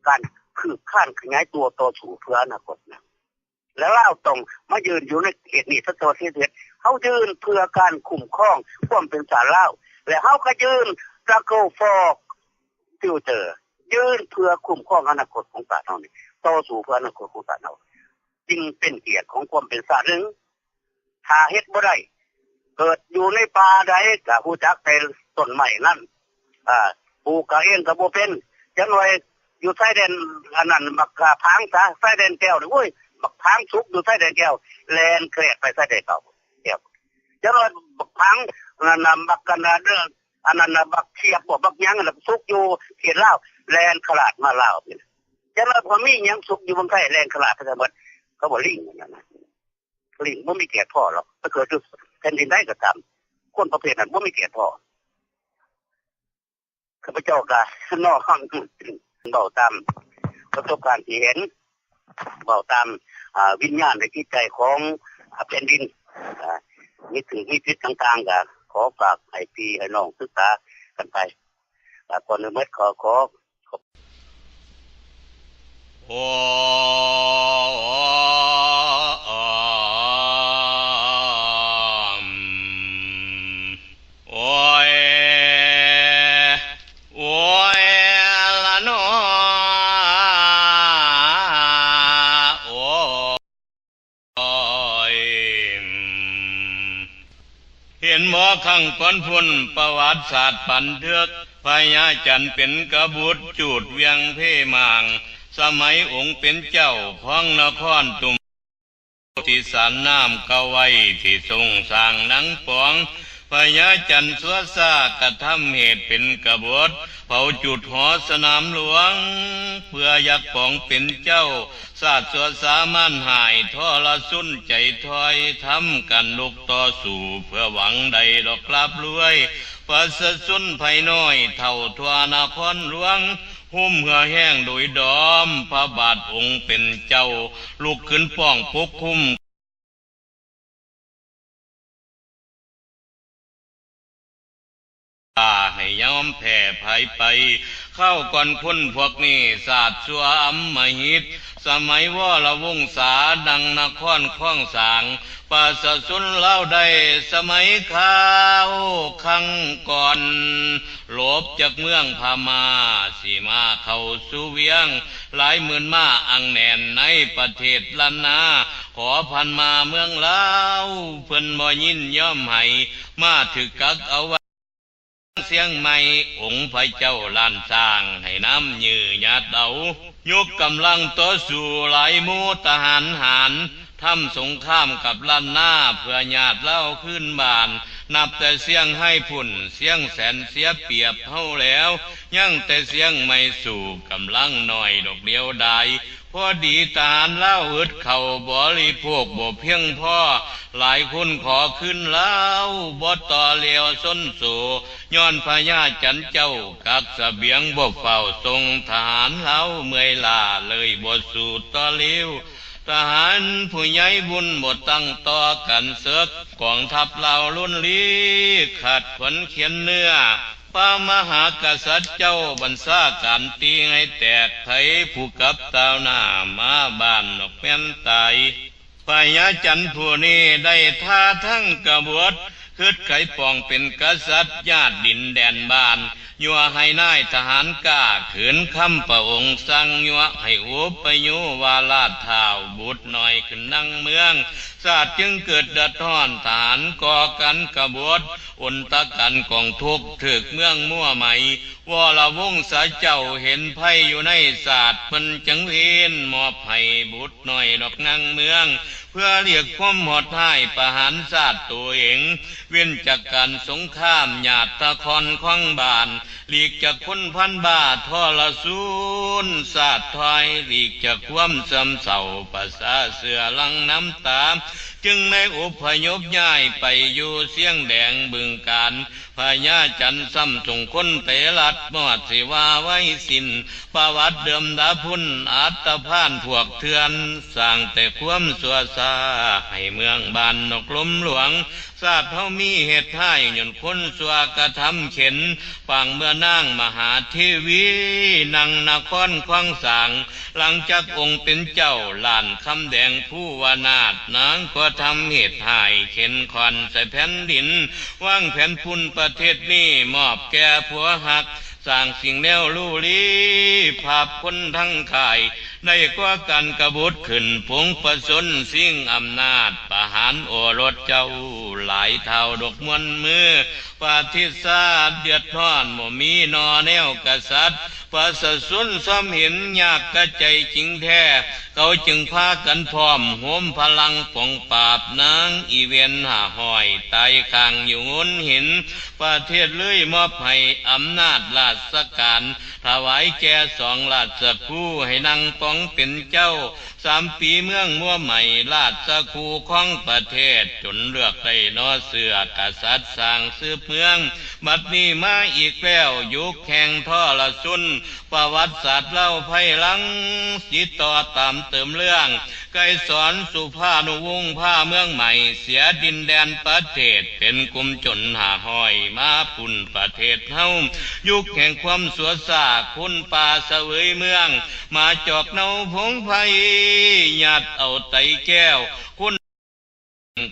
ການຄືບຄານຂະຫຍາຍຕົວຕໍ່ສູ້ເພື່ອອະນາຄົດນະ. ແລະ ລາວຕ້ອງມາຢືນຢູ່ໃນເຂດນີ້ ສະຕະວັດທີຊາວເອັດ ເຮົາຢືນເພື່ອການຄຸ້ມຄອງຄວາມເປັນຊາດລາວ ແລະ ເຮົາກໍຢືນ struggle for future ຢືນເພື່ອຄຸ້ມຄອງອະນາຄົດຂອງຊາດເຮົານີ້, ຕໍ່ສູ້ເພື່ອອະນາຄົດຂອງຊາດເຮົາ, ຈຶ່ງເປັນກຽດຂອງຄວາມເປັນຊາດໜຶ່ງ. ຖ້າເຮັດບໍ່ໄດ້ ເກີດຢູ່ໃນປ່າໃດກໍຮູ້ຈັກແຕ່ຕົ້ນໄມ້ນັ້ນ, ອາ ປູກກະເອງກໍບໍ່ເປັນ. ຈັກໜ່ອຍຢູ່ຊາຍແດນ ອັນນັ້ນ ບັກ ອາ ຜາງສາ ຊາຍແດນແກ້ວນີ້ ໂອ້ຍ ບັກຜາງສຸກຢູ່ຊາຍແດນແກ້ວ ແລ່ນແຄດໄປຊາຍແດນເກົ່າ ແກ້ວ. ຈັກໜ່ອຍບັກຜາງ ອັນນັ້ນນະ ບັກ ອັນນັ້ນນະ ເດີ ອັນນັ້ນນະ ບັກຂຽບບໍ ບັກຫຍັງຫັ້ນນະ ສຸກຢູ່ເຂດລາວ ແລ່ນຂະຫຼາດມາລາວ. ຈັກໜ່ອຍພໍມີຫຍັງສຸກຢູ່ເມືອງໄທ ແລ່ນຂະຫຼາດໄປຊະໝົດ. ເຂົາວ່າລິງອັນນັ້ນນະ ລິງບໍ່ມີກຽດພໍດອກ, ໄປເກີດຢູ່ແຜ່ນດິນໃດກໍຕາມ ຄົນປະເພດນັ້ນບໍ່ມີກຽດພໍດ. ຂ້າພະເຈົ້າກໍນ້ອມເວົ້າຕາມປະສົບການທີ່ເຫັນ, ເວົ້າຕາມ ອາ ວິນຍານ ແລະ ຈິດໃຈຂອງ ອາ ແຜ່ນດິນ, ອາ ມີຖືກມີຜິດຕ່າງໆ ກໍຂໍຝາກໃຫ້ພີ່ໃຫ້ນ້ອງສຶກສາກັນໄປ. ອາ ກ່ອນອື່ນໝົດ ຂໍ ຂໍ ໂອ ໂອ ໂອ ໂອຍ ໂອຍ ລະນໍ ໂອ ໂອຍ ເຫັນບໍ່ ຄັ້ງກ່ອນພຸ້ນ ປະຫວັດສາດບັນທຶກ ພະຍາຈັນເປັນກະບຸດ ຈູດວຽງເພໝາງ ສະໄໝອົງເປັນເຈົ້າ ຄອງນະຄອນຕຸມ ທີ່ສານນ້ຳເກົ່າໄວ້ ທີ່ຊົງສ້າງນາງປອງ ພະຍາຈັນຊົ່ວຊ້າ ກະທຳເຫດເປັນກະບົດ ເຜົາຈູດຫໍສະໜາມຫຼວງ ເພື່ອຢາກປອງເປັນເຈົ້າ ຊາດຊົ່ວຊ້າມານຮ້າຍ ທໍລະຊົນໃຈຖອຍ ທຳການລຸກຕໍ່ສູ້ ເພື່ອຫວັງໄດ້ດອກລາບລວຍ ປະຊາຊົນໄພນ້ອຍ ເທົ່າທົ່ວນະຄອນຫຼວງ ໂຮມເຫື່ອແຮງໂດຍດອມ ພະບາດອົງເປັນເຈົ້າ ລຸກຂຶ້ນປ້ອງປົກຄຸມ ຢ່າໃຫ້ຍອມແພ້ພາຍໄປ ຄາວກ່ອນຄົນພວກນີ້ ຊາດຊົ່ວອຳມະຫິດ ສະໄໝວໍລະວົງສາ ດັ່ງນະຄອນຄອງສາງ ປະຊາຊົນລາວໄດ້ ສະໄໝຄາວຄັ້ງກ່ອນ ຫຼົບຈາກເມືອງພະມ້າ ຊິມາເຂົ້າສູ່ວຽງ ຫຼາຍໝື່ນມາອັງແໜ້ນໃນປະເທດລ້ານນາ ຂໍຜ່ານມາເມືອງລາວ ເພິ່ນບໍ່ຍິນຍອມໃຫ້ ມາຖືກກັກເອົາໄວ້ ຊຽງໃໝ່ ອົງພະເຈົ້າລ້ານຊ້າງ ໃຫ້ນຳຢື້ຍາດເອົາ ຍົກກຳລັງຕໍ່ສູ້ຫຼາຍໝູ່ທະຫານຫານ ທຳສົງຄາມກັບລ້ານນາ ເພື່ອຍາດລາວຄືນບ້ານ ນັບແຕ່ຊຽງຮາຍພຸ້ນ ຊຽງແສນເສຍປຽບເຮົາແລ້ວ ຍັງແຕ່ຊຽງໃໝ່ສູ້ ກຳລັງໜ້ອຍດອກດຽວດາຍ ພໍດີທະຫານລາວອຶດເຂົ້າ ບໍລິໂພກບໍ່ພຽງພໍ ຫຼາຍຄົນຂໍຄືນລາວ ບໍ່ຕໍ່ແລ້ວຊົນໂສ ຍ້ອນພະຍາຈັນເຈົ້າກັກສະບຽງ ບໍ່ຟ້າວສົ່ງ ທະຫານລາວເມື່ອຍລ້າ ເລີຍບໍ່ສູ້ຕໍ່ເລວ ທະຫານຜູ້ໃຫຍ່ບຸນບໍ່ຕັ້ງຕໍ່ກັນເສິກ ກອງທັບລາວລົ້ນລີ ຂາດຂວັນຂຽນເນື້ອ ພະມະຫາກະສັດເຈົ້າບັນຊາການຕີໃຫ້ແຕກ ໃຜຜູ້ກັບຕ່າວໜ້າມາບ້ານນອກແມ່ນຕາຍ ພະຍາຈັນຜູ້ນີ້ໄດ້ທ່າທັງກະບົດ ຄຶດໄຂປອງເປັນກະສັດຍາດດິນແດນບ້ານ, ຍົວະໃຫ້ນາຍທະຫານກ້າຂືນຄຳພະອົງສັ່ງ, ຍົວະໃຫ້ອຸປະໂຍວາລາດທ້າວບຸດນ້ອຍຂຶ້ນນັ່ງເມືອງ, ຊາດຈຶ່ງເກີດເດືອດຮ້ອນ, ທະຫານກໍ່ການກະບົດ, ອົນຕະການກອງທຸກຖືກເມືອງມົວໄໝ, ວໍລະວົງສາເຈົ້າເຫັນໄພຢູ່ໃນຊາດ, ເພິ່ນຈຶ່ງເວນມອບໃຫ້ບຸດນ້ອຍນອກນັ່ງເມືອງ, ເພື່ອລຽກຄວາມໂຫດຮ້າຍປະຫານຊາດໂຕເອງ, ເວັ້ນຈາກການສົງຄາມຍາດຕະຄອນຂອງບ້ານ, ຫຼີກຈາກຄົນພັນບ້າທໍລະຊຸນຊາດຖອຍ, ຫຼີກຈາກຄວາມຊຶມເສົ້າປະຊາເຊື່ອຫຼັ່ງນ້ຳຕາ, ຈຶ່ງໄດ້ອົບພະຍົບຍ້າຍໄປຢູ່ຊຽງແດງ ບຶງການ, ພະຍາຈັນຊ້ຳສົ່ງຄົນໄປລັດມອດສິວາໄວສິນ, ປະຫວັດເດີມດາພຸນອັດຕະພານພວກເຖື່ອນ, ສ້າງແຕ່ຄວາມຊົ່ວຊ້າໃຫ້ເມືອງບ້ານນອກລົມຫຼວງ. ຊາດເຮົາມີເຫດຮ້າຍຍ້ອນຄົນຊົ່ວກະທຳເຂັນ, ປາງເມື່ອນາງມະຫາເທວີນັ່ງນະຄອນຂວາງສາງ, ຫຼັງຈາກອົງເປັນເຈົ້າລ້ານຄຳແດງພູວະນາດ, ນາງກໍທຳເຫດຮ້າຍເຂັນຂ້ອນໃສ່ແຜ່ນດິນ, ວາງແຜນປຸ້ນປະເທດນີ້ມອບແກ່ຜົວຮັກ, ສ້າງສິ່ງແນວຫຼູລີ ພາບຄົນທັງຄ້າຍ, ໄດ້ກໍ່ການກະບຸດຂຶ້ນ ປົງປະຊົນຊິງອຳນາດ, ປະຫານໂອລົດເຈົ້າຫຼາຍທ້າວດອກມ່ວນມື, ປະເທດຊາດເດືອດຮ້ອນ ບໍ່ມີໜໍ່ແນວກະສັດ, ປະຊາຊົນຊອມເຫັນຍາກກະໃຈຈິງແທ້, ເຂົາຈຶ່ງພາກັນພ້ອມໂຮມພະລັງປ້ອງປາບນາງອີເວັນຫ້າຮ້ອຍ ຕາຍຄ້າງຢູ່ໂງນຫີນ. ປະເທດເລີຍມອບໃຫ້ອຳນາດລາຊະການ ຖວາຍແກ່ສອງລາຊະຄູໃຫ້ນັ່ງປອງເປັນເຈົ້າ. ສາມປີເມືອງມົວໄໝ ລາຊະຄູຄອງປະເທດ ຈົນເລືອກໄດ້ໜໍ່ເຊື້ອກະສັດສ້າງສືບເມືອງ. ບັດນີ້ມາອີກແລ້ວ ຍຸກແຫ່ງທໍລະຊົນ, ປະຫວັດສາດລາວໄພຫຼັງ ສິຕໍ່ຕາມເຕີມເລື່ອງ. ໄກສອນ ສຸພານຸວົງ ພາເມືອງໃໝ່ ເສຍດິນແດນປະເທດ ເປັນກຸ່ມຈົນຫ້າຮ້ອຍ ມາປຸ້ນປະເທດເຮົາ. ຍຸກແຫ່ງຄວາມຊົ່ວຊ້າ ຄົນປ່າສະເຫວີຍເມືອງ ມາຈອກເນົາພົງໄພ ຍັດເອົາໄຕແກ້ວ ຄົນ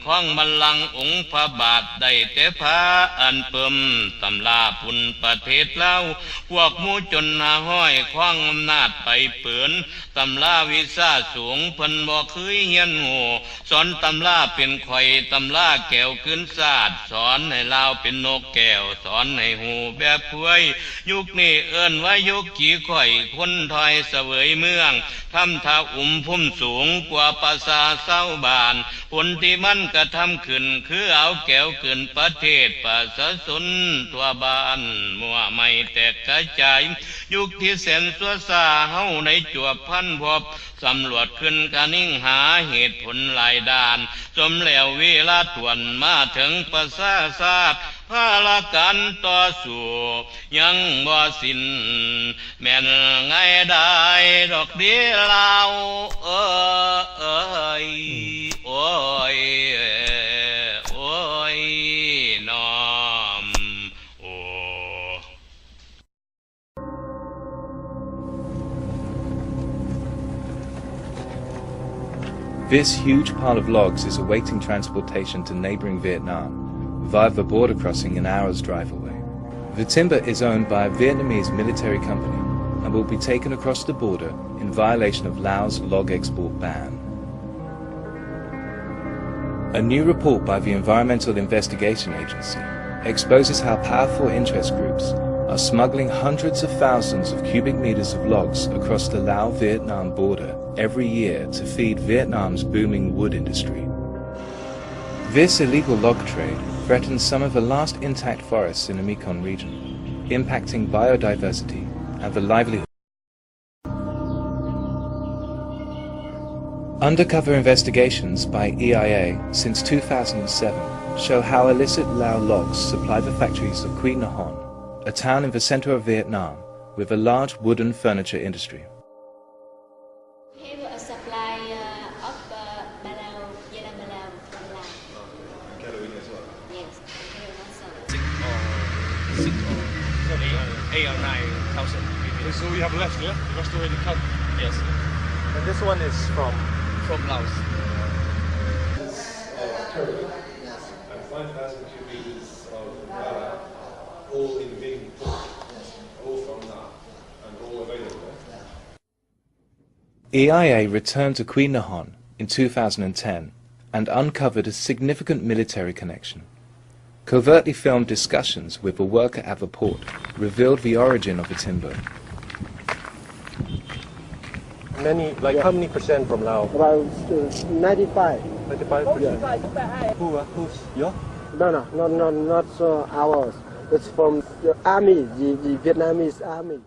ຄອງບັນລັງອົງພະບາດ ໄດ້ແຕ່ພາອັນເປິ້ມ ຕຳລາປຸ້ນປະເທດລາວ. ພວກໝູ່ຈົນຫ້າຮ້ອຍ ຄອງອຳນາດໄປເປີນ ຕຳລາວິຊາສູງ ເພິ່ນບໍ່ເຄີຍຮຽນຮູ້. ສອນຕຳລາເປັນຂ້ອຍ ຕຳລາແກ້ວຄືນຊາດ ສອນໃຫ້ລາວເປັນນົກແກ້ວ ສອນໃຫ້ຮູ້ແບບຄວາຍ. ຍຸກນີ້ເອີ້ນວ່າຍຸກຂີ້ຂ້ອຍ ຄົນຖອຍສະເຫວີຍເມືອງ ທຳທ່າອຸມພູມສູງກວ່າປະຊາຊາວບ້ານ. ຜົນທີ່ມັນກະທຳຂຶ້ນ ຄືເອົາແກ້ວຄືນປະເທດ ປະຊາຊົນທົ່ວບ້ານ ມົວໄໝແຕກກະຈາຍ. ຍຸກທີ່ແສນຊົ່ວຊ້າ ເຮົາໄດ້ຈວບພັນພົບ ສຳຫຼວດຂຶ້ນກະນິງຫາເຫດຜົນຫຼາຍດ້ານ, ສົມແລ້ວເວລາຖ້ວນມາເຖິງປະຊາຊາດ, ພາລະການຕໍ່ສູ້ຍັງບໍ່ສິ້ນ, ແມ່ນງ່າຍດາຍດອກເດລາວເອີຍ ໂອ້ຍ ໂອ້ຍ ນ້ອມ ໂອ້. This huge pile of logs is awaiting transportation to neighboring Vietnam via the border crossing an hour's drive away. The timber is owned by a Vietnamese military company and will be taken across the border in violation of Laos' log export ban. A new report by the Environmental Investigation Agency exposes how powerful interest groups are smuggling hundreds of thousands of cubic meters of logs across the Lao-Vietnam border every year to feed Vietnam's booming wood industry. This illegal log trade threatens some of the last intact forests in the Mekong region, impacting biodiversity and the livelihood. Undercover investigations by E I A since two thousand and seven show how illicit Lao logs supply the factories of Quy Nhon, a town in the center of Vietnam with a large wooden furniture industry. Have a supplier of, uh, balau, yellow balau from Laos. Yes, very much so. Six or, six or eight, eight or nine thousand. Okay, so we have left, yeah? The rest already come. Yes. And this one is from? From Laos. This is, uh, curry. Yes. And Five thousand cubic meters of rubber, all in Vinh port, all from Laos, and all available. E I A returned to Quy Nhon in two thousand and ten and uncovered a significant military connection. Covertly filmed discussions with a worker at the port revealed the origin of the timber. Many, like, yeah. How many percent from Laos? About, uh, ninety-five. Ninety-five percent? Yeah. Who, uh, who's your? No, no, not, not, not, uh, ours. It's from the army, the, the Vietnamese army.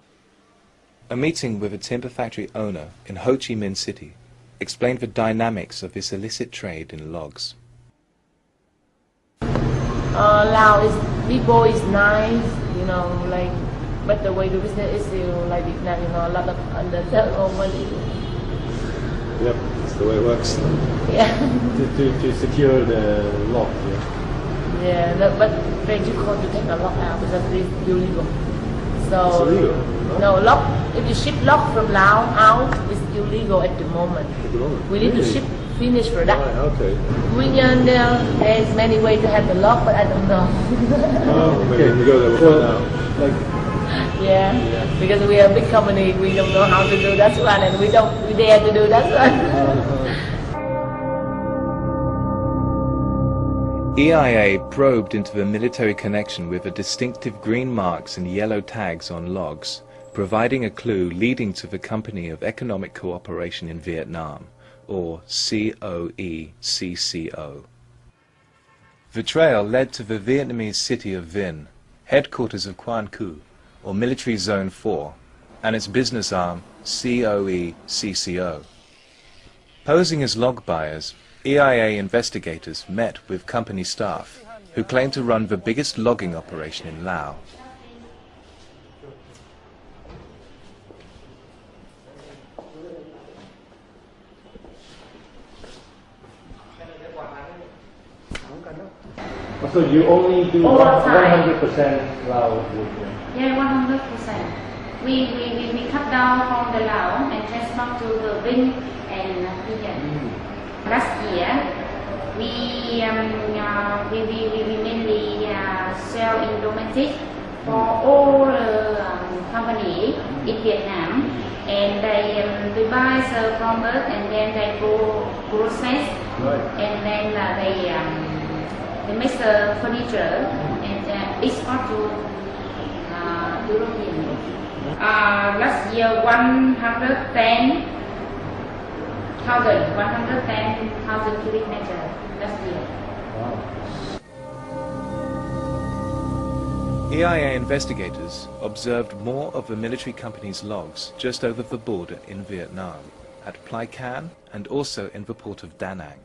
A meeting with a timber factory owner in Ho Chi Minh City explained the dynamics of this illicit trade in logs. Uh, Laos is, people is nice, you know, like, but the way the business is still like Vietnam, you know, a lot of underdevelopment. Yep, that's the way it works. Yeah. To, to, to secure the log, yeah. Yeah, no, but very difficult to take a log out because it's illegal. So, it's illegal? No, log, if you ship log from Laos out, it's illegal at the moment. At the moment? We need to ship finished product. Right, okay. Quy Nhon, there, there's many way to have the log, but I don't know. Oh, maybe we go there, we'll find out. Like, yeah, because we are a big company, we don't know how to do that one, and we don't, we dare to do that one. E I A probed into the military connection with the distinctive green marks and yellow tags on logs, providing a clue leading to the Company of Economic Cooperation in Vietnam, or C O E C C O. The trail led to the Vietnamese city of Vinh, headquarters of Quan Khu, or Military Zone four, and its business arm, C O E C C O. Posing as log buyers, E I A investigators met with company staff who claimed to run the biggest logging operation in Laos. So you only do one hundred percent Lao wood, yeah? Yeah, one hundred percent. We, we, we, we cut down from the Lao and transport to the Vinh and Vientiane. Mm. Last year, we, um, uh, we, we, we, we mainly, uh, sell in domestic for all, uh, um, company in Vietnam, and they, um, they buy the from us, and then they go process, right, and then, uh, they, um, they make the furniture and, uh, export to, uh, European. Uh, last year, one hundred ten thousand, one hundred ten thousand cubic meter last year. Wow. E I A investigators observed more of the military company's logs just over the border in Vietnam, at Plai Can and also in the port of Da Nang.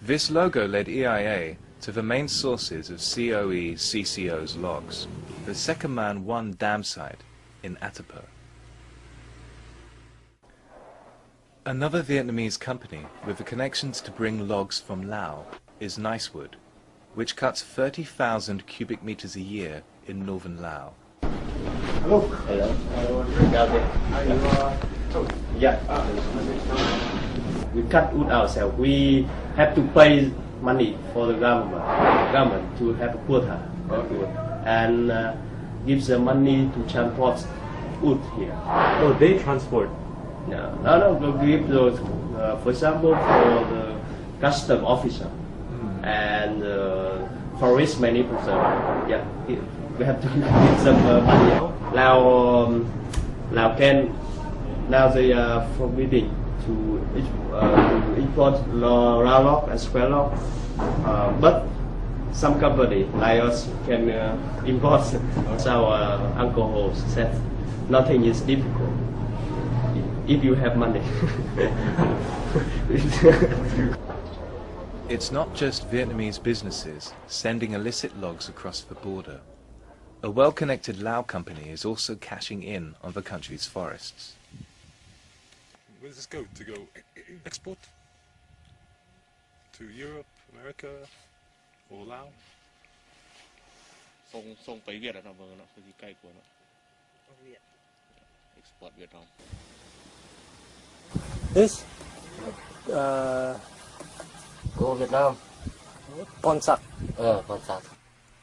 This logo led E I A to the main sources of C O E C C O's logs, the Seqaman One dam site in Ata Pho. Another Vietnamese company with the connections to bring logs from Laos is Nicewood, which cuts thirty thousand cubic meters a year in northern Laos. Hello. Hello. Yeah. We cut wood ourselves. We have to pay money for the government, government to have a quota of wood and, uh, give the money to transport wood here. Oh, they transport? No, no, no, we give those, uh, for example, for the custom officer, mm, and, uh, forest manager. Yeah, we have to give some, uh, money. Lao, um, Lao can, now they are forbidding to, uh, to import Lao, Lao log and square log. Uh, but some company like us can, uh, import. So, uh, Uncle Ho said, nothing is difficult if you have money. It's not just Vietnamese businesses sending illicit logs across the border. A well-connected Lao company is also cashing in on the country's forests. Where does this go? To go export? To Europe, America, or Lao? ສົ່ງ ສົ່ງໄປຫວຽດແລ້ວເນາະ ເບິ່ງເນາະ ຄືຊິໃກ້ກວ່າເນາະ. ເອັກສະປອດຫວຽດເຮົາ. This, uh, Vietnam. Pon Sach. ເອີ Pon Sach.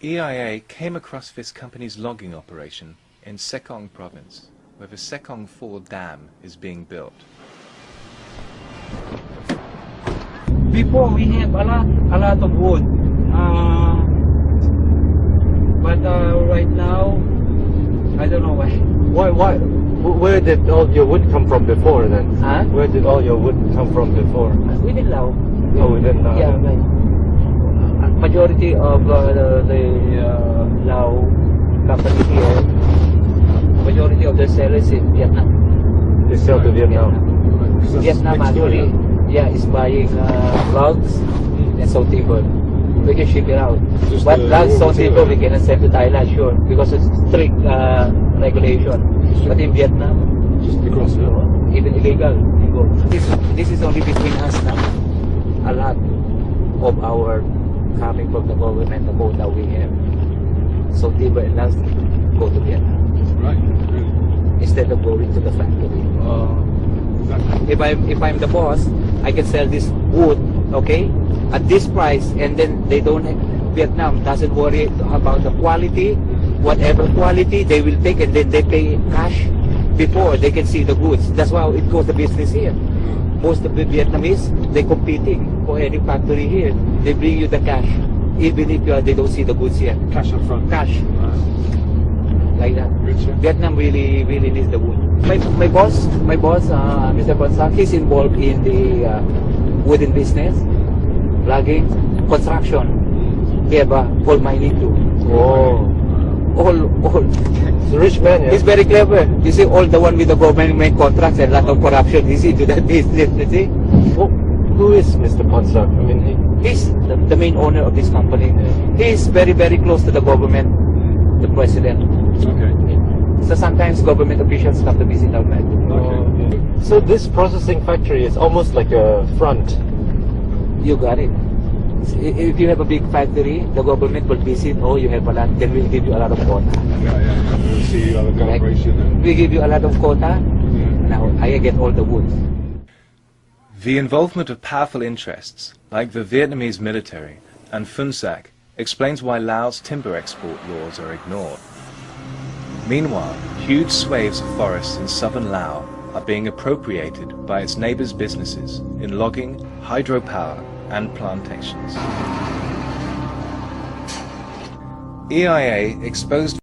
E I A came across this company's logging operation in Sekong province, where the Sekong four dam is being built. Before we have a lot, a lot of wood, uh, but, uh, right now, I don't know why. Why, why, wh-, where did all your wood come from before then? Huh? Where did all your wood come from before? Within Laos. Oh, within Laos. Yeah, right. Majority of, uh, the, the, uh, Lao company here, majority of the sellers in Vietnam. They sell to Vietnam. Vietnam actually, yeah, is buying, uh, logs and saw timber. We can ship it out. But logs, saw timber, we cannot send to Thailand, sure, because it's strict, uh, regulation. But in Vietnam, even illegal, you go. This, this is only between us now. A lot of our coming from the government, the quota we have. So timber and logs go to Vietnam. Right, really? Instead of going to the factory. Oh, exactly. If I'm, if I'm the boss, I can sell this wood, okay, at this price, and then they don't, Vietnam doesn't worry about the quality, whatever quality, they will take, and then they pay cash before they can see the goods. That's why it goes the business here. Most of the Vietnamese, they competing for any factory here. They bring you the cash, even if you are, they don't see the goods here. Cash up front. Cash. Wow. Like that. Rich, yeah. Vietnam really, really needs the wood. My, my boss, my boss, uh, Mister Pon Sach, he's involved in the, uh, wooden business, logging, construction. He have a coal mining too. Oh. All, all. He's a rich man, yeah? He's very clever. You see, all the one with the government contracts and lot of corruption is into that business, you see? Who, who is Mister Pon Sach? I mean, he... He's the, the main owner of this company. Yeah. He is very, very close to the government, the president. Okay. So sometimes government officials come to visit our plant. Okay. So this processing factory is almost like a front. You got it. I-, if you have a big factory, the government will visit, "Oh, you have a lot, then we'll give you a lot of quota." Yeah, yeah, yeah. We'll see you have a... Like, collaboration and we give you a lot of quota, yeah, now I get all the wood. The involvement of powerful interests, like the Vietnamese military and Pon Sach, explains why Laos' timber export laws are ignored. Meanwhile, huge swathes of forests in southern Laos are being appropriated by its neighbors' businesses in logging, hydropower, and plantations. E I A exposed